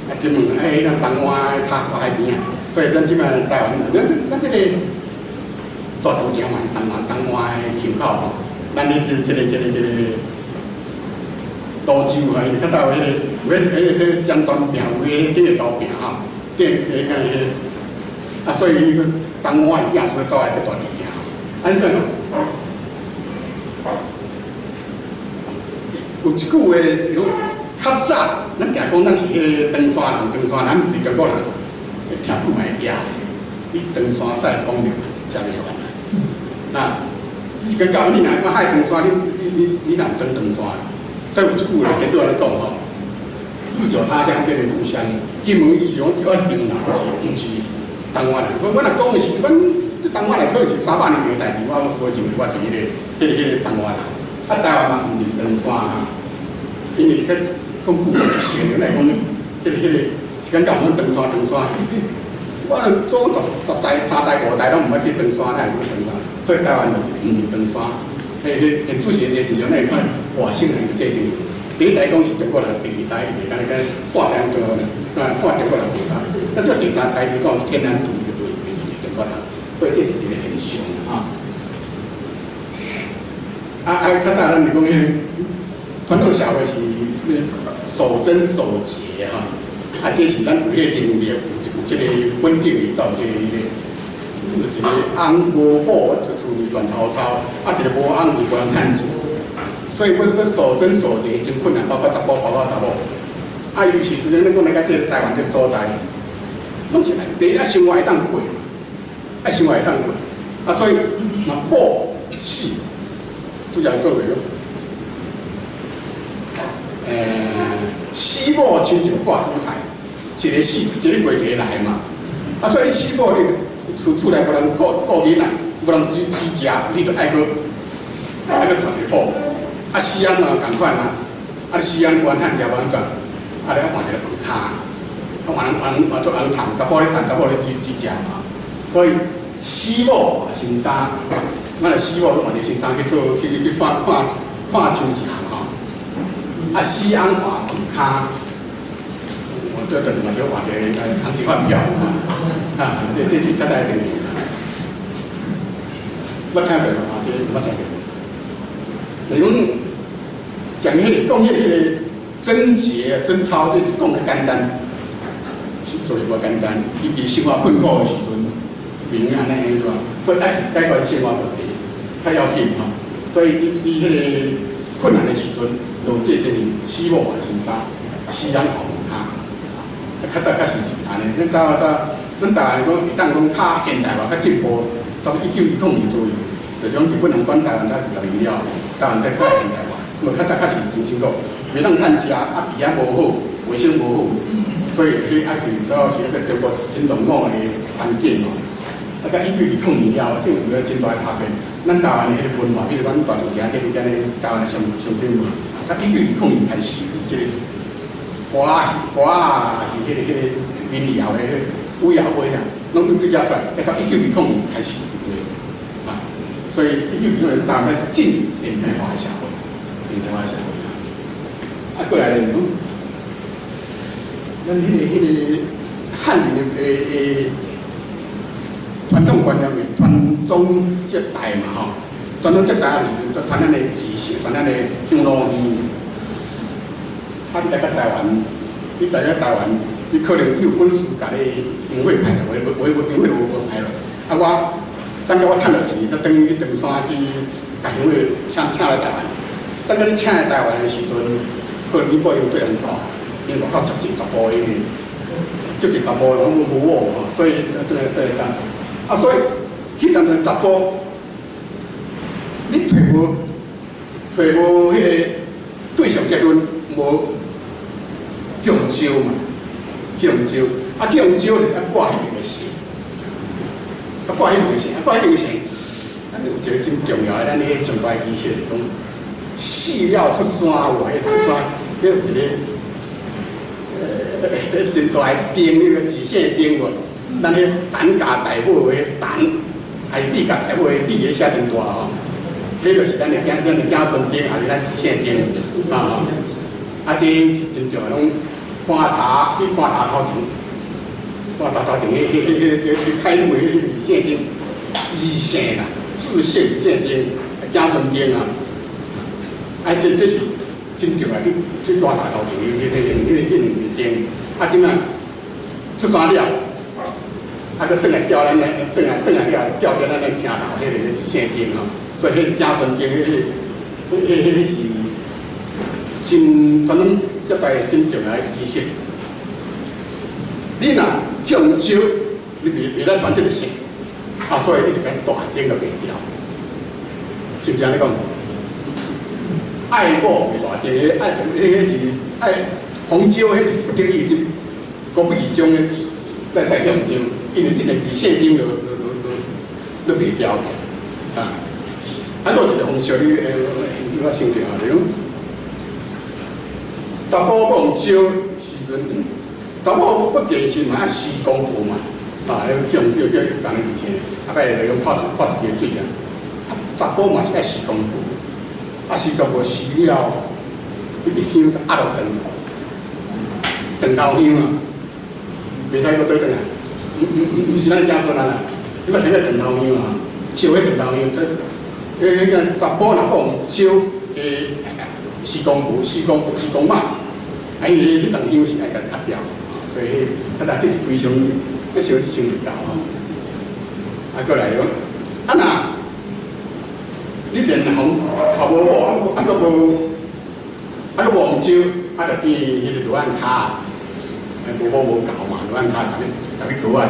啊，金門哎，咱東灣較靠海邊啊，所以咱這擺台灣，咱這個。大肚岭嘛，東灣的腔口吼，咱咧這個泸州啊，因為較早有彼個有彼個漳泉餅，有彼個頂個高餅吼，頂個個啊，所以伊個東灣的囝孫走來這大肚嶺，按怎講？有一句話講，較早咱定講咱是彼個唐山人，唐山人毋是中國人。聽久嘛會攑。你長山使講袂完，食袂完啊。那你一工到晚你若講愛長山，你若毋轉長山？所以有一句話顛倒來講吼：日久他鄉變故鄉。金門伊是講我是金門人，毋是台灣人。我若講的是，阮這台灣來可能是300年前的代誌，我無認為我是彼個台灣人。啊，台灣嘛毋是長山啊，因為佢講古是先來講，彼個一工到晚長山長山。我祖十代、三代、五代攏毋捌去長山，哪會去長山？所以台灣就是毋是長山。彼彼主席這現象，咱會看外省人這種。第一代講是中國人，第二代伊就敢若敢半點中國人，半中國人第三。那這第三代伊講天然獨就對，就是中國人。所以這是一個現象啊。較早咱是講彼個傳統社會是守貞守節吼。啊，這是咱有彼個能力，有這個穩定的造這個，一個翁無某就厝裡亂糟糟，啊，一個無翁就無人趁錢，所以欲守貞守節真困難，包括查埔，包括查某。啊，尤其是咱講來到這個台灣這個所在，攏是來第一啊，生活會當過，啊，生活會當過，啊，所以若某死，主要做袂了。死某親像割韭菜，一個死，一個過一個來嘛。啊，所以你死某你厝內無人顧顧囡仔，無人煮煮食，你就愛閣娶一個某。啊，死翁嘛仝款啊，啊，死翁無人趁食無按怎，啊，你愛換一個飯跤，啊，換人換換做人趁，查埔咧趁，查某咧煮煮食嘛。所以死某換新衫，咱若死某換一個新衫去做去去看看看親戚吼。啊，死翁換飯跤，我對對嘛，就換一個長期飯票啊，這是較大情形。捌聽過無？這個捌聽過。就是講講彼個講彼個貞節貞操，這是講得簡單，是做是無簡單。尤其生活困苦的時陣，袂用按呢對吧？所以愛是解決生活問題較要緊吼。所以佇彼個困難的時陣，就這就是死某換新衫，死翁換飯跤。較早確實是按呢。咱早早，咱台灣講會當講較現代化、較進步，差不多1920年左右，就種日本人管台灣才20年了，台灣才較現代化。那麼較早確實是真辛苦，袂當趁食，啊，治安無好，衛生無好，所以彼還是主要是彼個中國真落伍的環境吼。啊，到1920年了後，這有個真大的差別。咱台灣的彼個文化，比如講大陸行這個這個台灣的上上新聞，才1920年開始，這個歌仔歌仔是彼個民謠的委員會啦，攏對遮出來，要到1920年開始啊，所以1920年台灣進現代化的社會，現代化的社會。啊，過來咧，講，咱彼個漢人的傳統觀念是傳宗接代嘛吼，傳宗接代就是傳咱的知識，傳咱的香爐香。啊，你來到台灣，你來到台灣，你可能你有本事共你香火派落，無無香火無派落。啊，我等下我趁著錢，才轉去長山去，共香火請來台灣。等下你請來台灣的時陣，可能你某用對人走，因外口足濟查埔的，足濟查埔攏無某吼，所以對對對。啊，所以彼當陣查埔，你揣無彼個對象結婚，無去予招嘛，去予招，啊去予招就愛掛彼邊的姓，啊掛彼邊的姓，啊掛彼邊的姓，咱有一個真重要的，咱彼個上大儀式是講，死了出山有彼出山，彼有一個真大的燈，彼個紫色燈無？咱彼陳家大母的陳，還是李家大母的李，彼寫真大吼。彼就是咱的子孫燈，還是咱子姓燈啊？啊，這是真重要，攏棺材佇棺材頭前，棺材頭前，彼開路的彼個子姓燈，字姓啦，字姓子姓燈，子孫燈啊。啊，這是真重要，佇棺材頭前，彼兩個燈。啊，這擺出山了。啊，閣轉來吊咱的，轉來了，吊佇咱的廳頭，彼個子姓燈吼，所以彼個子孫燈，彼個是真傳統接待真重要的儀式。你若用燒，你袂使傳這个色，啊，所以你就共大燈就袂掉，是毋是按呢講？愛某袂大燈，愛彼是愛紅燒，彼是不得已之國語中的在用燒，因為你連二線燈都袂掉去，啊！啊，閣有一个風俗，你我想著啊，就講查甫欲予燒時陣，查某欲嫁時嘛愛施公婆嘛，啊，彼種叫叫共的意思，啊，擺就講破一支水啥，啊，查甫嘛是愛施公婆，啊，施公婆施了，彼个香壓落長頭香啊，袂使閣倒轉來，毋是咱子孫啊啦，你捌聽過長頭香啊？燒彼長頭香，彼個查甫若欲燒，施公婆、施公婆、施公媽，啊，因為彼長香是愛共壓掉，所以啊，但這是非常咧小想會到吼。啊，閣來講，啊若你連紅娶無某，啊閣無，啊閣無予燒，啊就變彼个羅漢跤，無某無猴嘛，羅漢跤十个高啊，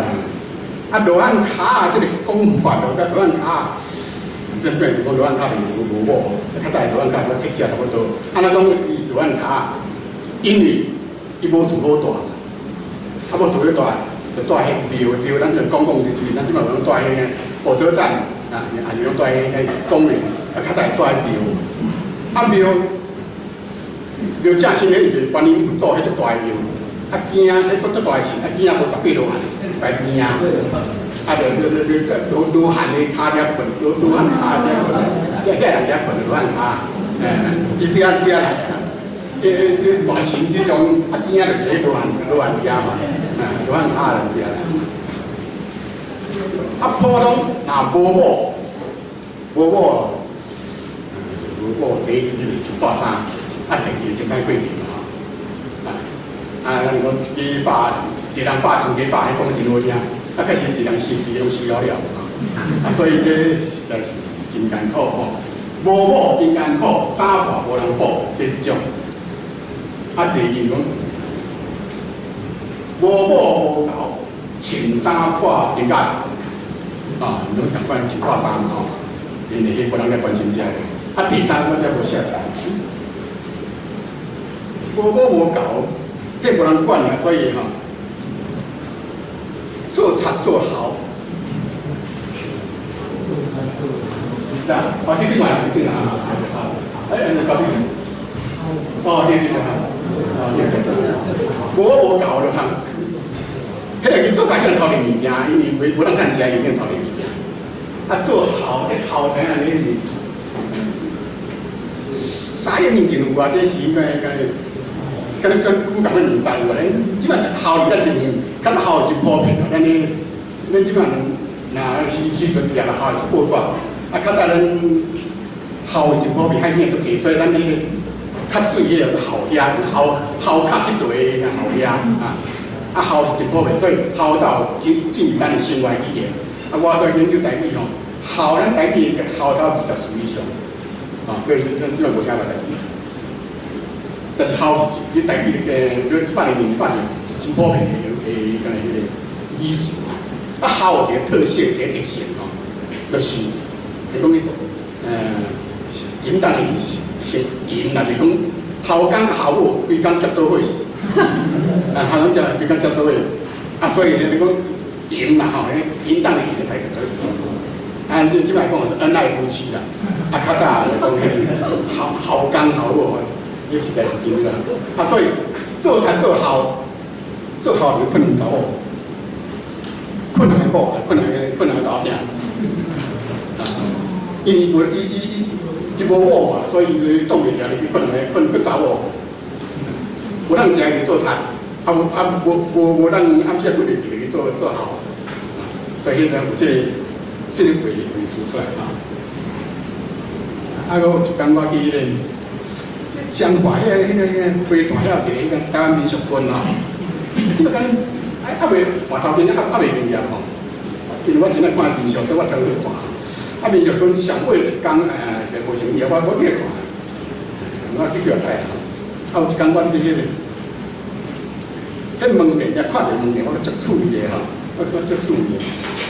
啊羅漢跤這个講法，就佮羅漢跤。這變講羅漢跤就是無某，較早羅漢跤我鐵差不多。啊，若講伊羅漢跤，因為伊無厝好住，啊無厝好住，就住彼廟廟，咱就公共的厝，咱這擺攏住彼个火車站啊，抑是講住彼个公園，啊較早住彼廟，啊廟廟正新的就是觀音佛祖彼隻大廟，啊驚彼足大神，啊驚無十八羅漢來命。啊！就就就羅漢的跤遐睏，羅漢跤遐睏，遐人遐睏羅漢跤，伊對啊對啊來啊，這大神這種啊，驚就是彼羅漢遐嘛，啊，羅漢跤就對啦。啊，普通若無某，無某，無某，第一就是穿破衫，啊，第二真歹過年嘛吼。啊，咱講一家百，一人百兩家百，彼講真好聽。啊，確實一人死豬攏死了了，啊，所以這實在是真艱苦吼。無某真艱苦，衫破無人補，這一種。啊，第二講，無某無猴，穿衫破肩胛頭，啊，攏共款穿破衫嘛吼，因為彼無人來關心這个。啊，第三我才無寫來，無某無猴，彼無人管啊，所以吼。做賊做猴，嗱，哦，這頂嘛，這頂啊，哎，你找邊？哦，對對對，哦，對對，無無猴就哈，彼个去做賊去偷摕物件，因為無人趁食，伊去偷摕物件。啊，做猴，彼猴知影你是3億年前有啊，這是應該，敢若敢古共款毋知有啊？這擺猴伫咱真，較猴真普遍啊！咱這擺若時陣掠了猴會出報紙，啊，較早咱猴真普遍，海邊足濟，所以咱彼个較水彼個是猴遐，猴殼去做的猴遐啊，啊猴是真普遍，所以猴就進入咱的生活語言。啊，我所以研究台語吼，猴咱台語的猴頭20字以上，啊，所以咱這擺無啥個代誌。但是猴是這台語的，這100年、200年是真普遍的敢若彼个語詞啊。啊，猴有一個特色，一個特性吼，就是是講淫蕩的意思，是淫，若是講猴公猴母規工結做伙，啊，猴公才規工結做伙，啊，所以你講淫啦吼，淫蕩的淫來結做伙。啊，這擺講是恩愛夫妻啦，啊，較早就講彼猴公猴母。這實在是真啦，啊，所以做賊做猴，做猴就困難查某，困難的某，困難查某囝，啊，因為無伊伊伊伊無某嘛，所以伊擋袂牢，你去困人困查某，無通食就做賊，啊無啊無無無通暗時困入去去做猴，所以現在有這个話事出來啊。啊，閣有一工我去彼個彰化彼个花壇遐有一个彼个台灣民俗村吼，這個敢猶未換頭前猶未營業吼，因為我真愛看民俗，所以我頭去看。啊，民俗村上尾一工是無成業，我去看，我去叫太啊。啊，有一工我佇彼個彼门店，遐看一个门店，我足趣味的吼，我足趣味的。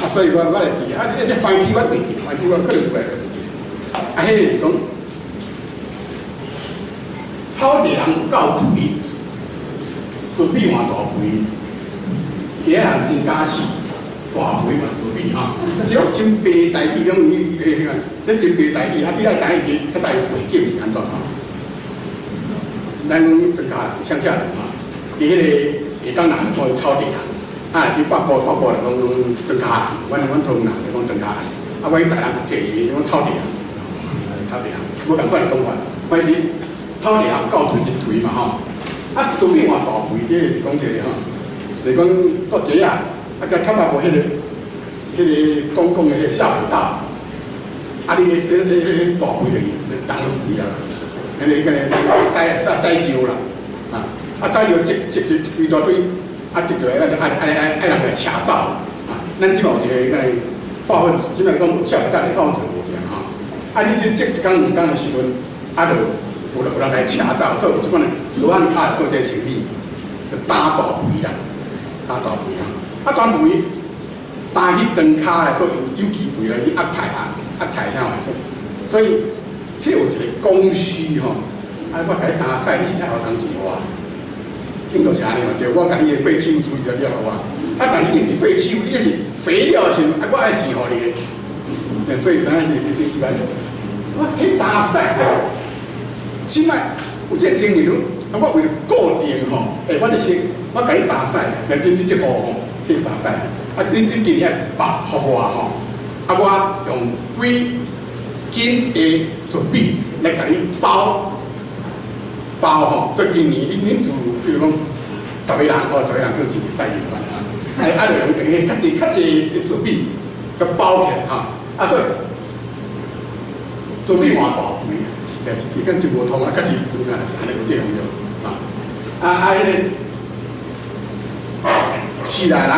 啊，所以我會記，啊，這繁體我袂記，繁體我可能袂記。啊，彼個是講草地人有夠肥，糯米換大肥，其他人真敢死，大肥換糯米吼。這種真白代誌攏有，這真白代誌，啊，你愛知影伊較大背景是按怎吼？咱講莊腳鄉下人吼，佇彼個下港人講草地人，啊，佇北部來講講莊跤人，阮桃園人來講莊跤人，啊，我去台南讀冊時講草地人，草地人，無仝款的講法，反正草地人夠肥真肥嘛吼，啊，糯米換大肥，這是講一個吼，就是講做雞仔，啊，較較早無彼個公共的彼個下水道，啊，你彼大肥就是重肥啊。彼個洗洗洗尿啦，啊洗尿積積積一大堆，啊積落來，愛人來車走，啊，咱這馬有一個個化糞池，這馬講下水道的化糞池無定吼，啊你這積一工兩工的時陣，啊就有人來車走，所以有這款的羅漢跤做這個生意，就擔大肥啦，擔大肥啊，啊擔肥擔去莊跤來做有機肥來去壓菜啊，壓菜啥物，所以。這有一個供需吼，啊，我共你擔屎，你是愛予工錢我，應該是按呢嘛，對，我共你的廢棄物處理了了予我，啊，但是你毋是廢棄物，你是肥料的時陣，啊，我愛錢予你的，所以當然是這幾擺，我去擔屎，這擺有這個情形，啊，我為了固定吼，欸，我就是我共你擔屎，像恁你這戶吼，去擔屎，啊，你今年愛包予我吼，啊，我用幾斤的糯米來共你包包吼，所以今年恁厝，比如講十個人吼，十個人叫一個屎尿啊，啊，就用較濟較濟的糯米，佮包起來吼，啊，所以糯米換大肥，實在是這個真無通啊，確實真正是按呢有這樣對啊，啊，彼個市內人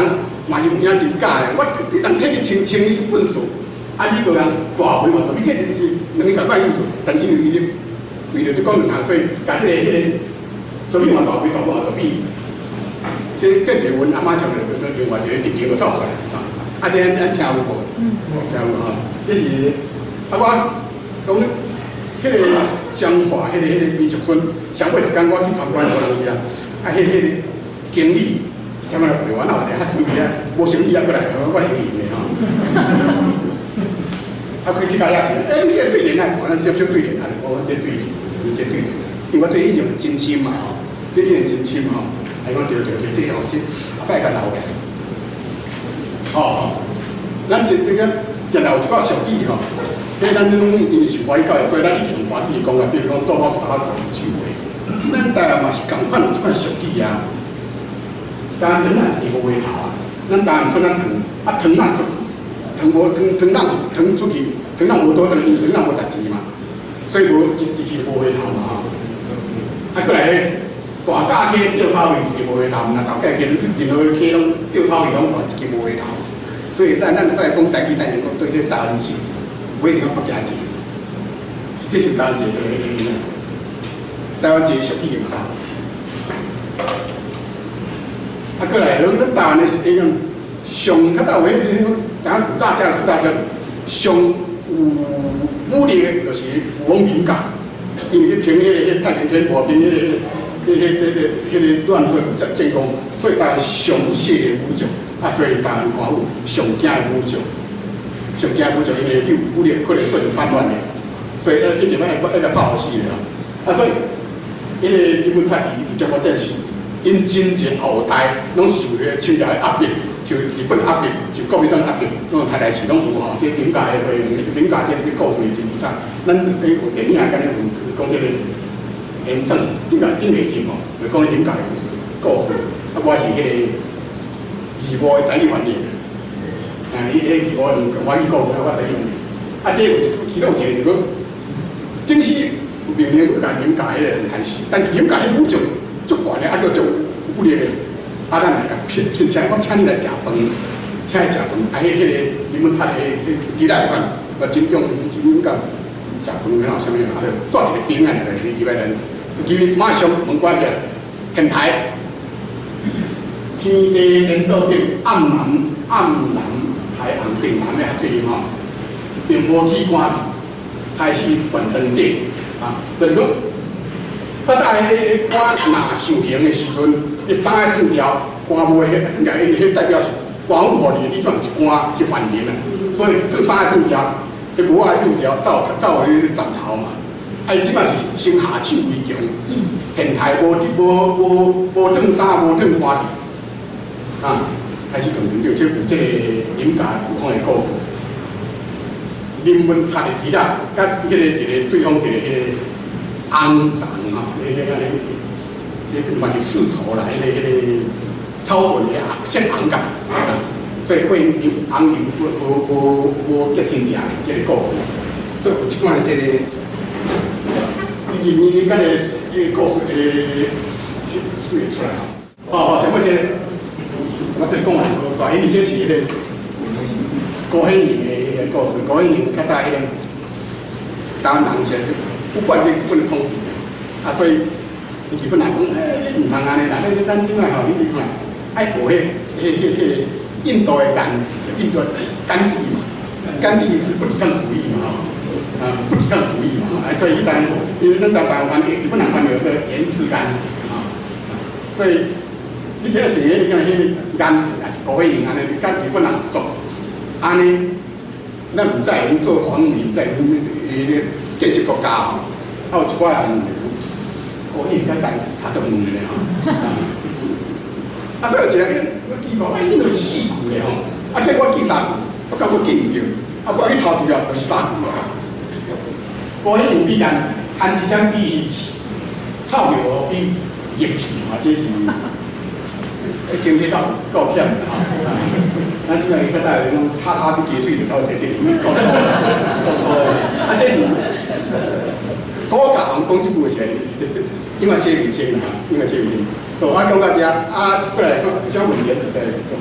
嘛是有影真假的，我你通提去清清理糞掃。啊！你閣人大肥嘛？就你這就是兩个仝款意思，但因為伊咧為著這講兩項，所以共這個糯米換大肥，大肥換糯米，這變成阮阿媽上就另外一個特徵就走出來，啊！這咱聽有無？聽有吼？這是啊，我講彼個彰化，彼個民俗村，上尾一工我去參觀無人去啊，啊，彼個經理踮仔陪我，哪有咧較趣味啊？無生意啊，閣來，我會用的吼。啊，佢去到遐去，欸，你這個對聯啊，咱這對聯啊，我這對，這對聯，因為我對印象真深嘛吼，對印象真深吼，哎，我對對對，這吼這後擺共留起來。哦，咱這個原來有一寡俗語吼，彼咱攏因為受華語教育，所以咱一定用華語講啊，比如講做好是把它手的，咱台灣嘛是仝款有這款俗語啊。當然，咱是無話頭啊，咱台灣說咱糖，啊糖咱出。糖無糖糖咱糖出去，糖咱無倒轉，因為糖咱無值錢嘛，所以無一一去無回頭嘛吼。啊，閣來大甲溪釣草魚一个無回頭，毋若頭家去，任何溪攏釣草魚攏大一个無回頭。所以咱咱講台語，咱就講對這台灣字，無一定講國家字，是這是台灣字的原因。台灣字俗語嘛。啊，閣來，咱台灣的是一種上較早有彼種。然後五大家四大家上有武力的，就是武王林甲，因為去平彼個太平天國，平彼個亂世戰功，所以台灣上有勢力的武將，啊，所以台灣官府上驚的武將，上驚武將，因為有武力可能算是反亂的，所以一定愛愛來拍予死的啊，所以彼個林文采是佇中國戰時，𪜶真濟後代攏受彼個清朝的壓迫。受日本壓迫，受國民黨壓迫，攏台來市攏有吼。這頂家的會，頂家這個故事真精彩。咱有電影敢若有講這個，因算是頂家頂下集吼，就講頂家的故事。啊，我是彼個字幕的台語翻譯。啊，伊彼字幕用華語故事，我台語翻譯。啊，這有其中有一個就是講，頂時命令欲共林家彼個害死，但是林家彼武將足懸的，啊閣足有武力的。啊，咱來共聘聘請，我請你來食飯，請伊食飯。啊，彼個林文采彼彼伫內款，我真勇真勇敢，食飯彼啥物啊，就帶一個兵仔來入來，入去馬上門關起來，現台，天地顛倒變暗南暗南台紅定南的合作音吼，並無起官字，開始懸長頂啊，就是講，較早彼個官若受刑的時陣，彼衫愛脫掉，官帽彼脫掉，因為彼代表是官府予你，你怎是官是犯人啊？所以這衫愛脫掉，彼帽愛脫掉，走走予你斬頭嘛。啊，伊這擺是先下手為強，現代無無無無脫衫，無脫官字，啊，開始斷腸這有這個林家普通的故事。林文察的其他，佮彼個一個對方一個彼個安長吼，彼個彼個嘛是世仇啦，彼個彼個草屯的姓洪噶，所以會林洪林無無無無結親情這個故事，所以有這款的這個。你你你敢會彼個故事會說出來吼？哦哦，這麼這個，我這講完故事，因為這是彼個高顯榮的彼個故事。高顯榮較早彼個台灣人是就不管日本的統治啊，所以伊日本人講，欸，你毋通按呢啦，你咱這擺吼，你你看，愛學彼彼彼彼個印度的甘，印度甘地嘛，甘地是不抵抗主義嘛，吼。啊，不抵抗主義嘛，啊，所以彼當因為咱台灣翻日本人翻譯叫袁志剛，啊，所以你這個一個你看彼個甘地也是高顯榮按呢，佮日本人合作，按呢，咱毋再用做皇民，再用彼個建設國家吼，啊有一寡人，高顯榮佮甘地差足遠的咧吼，啊，所以有一個人我記講，哎，彼個四句咧吼，啊，結果我記三句，我感覺記毋著，啊，我去抄資料就是三句啊。高顯榮比咱韓志昌比魚刺，臭尿比液氣嘛，這是經濟夠夠忝的吼。咱這擺較早有講叉叉比雞腿就頭這這個夠粗夠粗的，啊這是古教人講這句話是，因為寫袂清啦，因為寫袂清。好，啊講到這，啊過來講有啥問題就再講。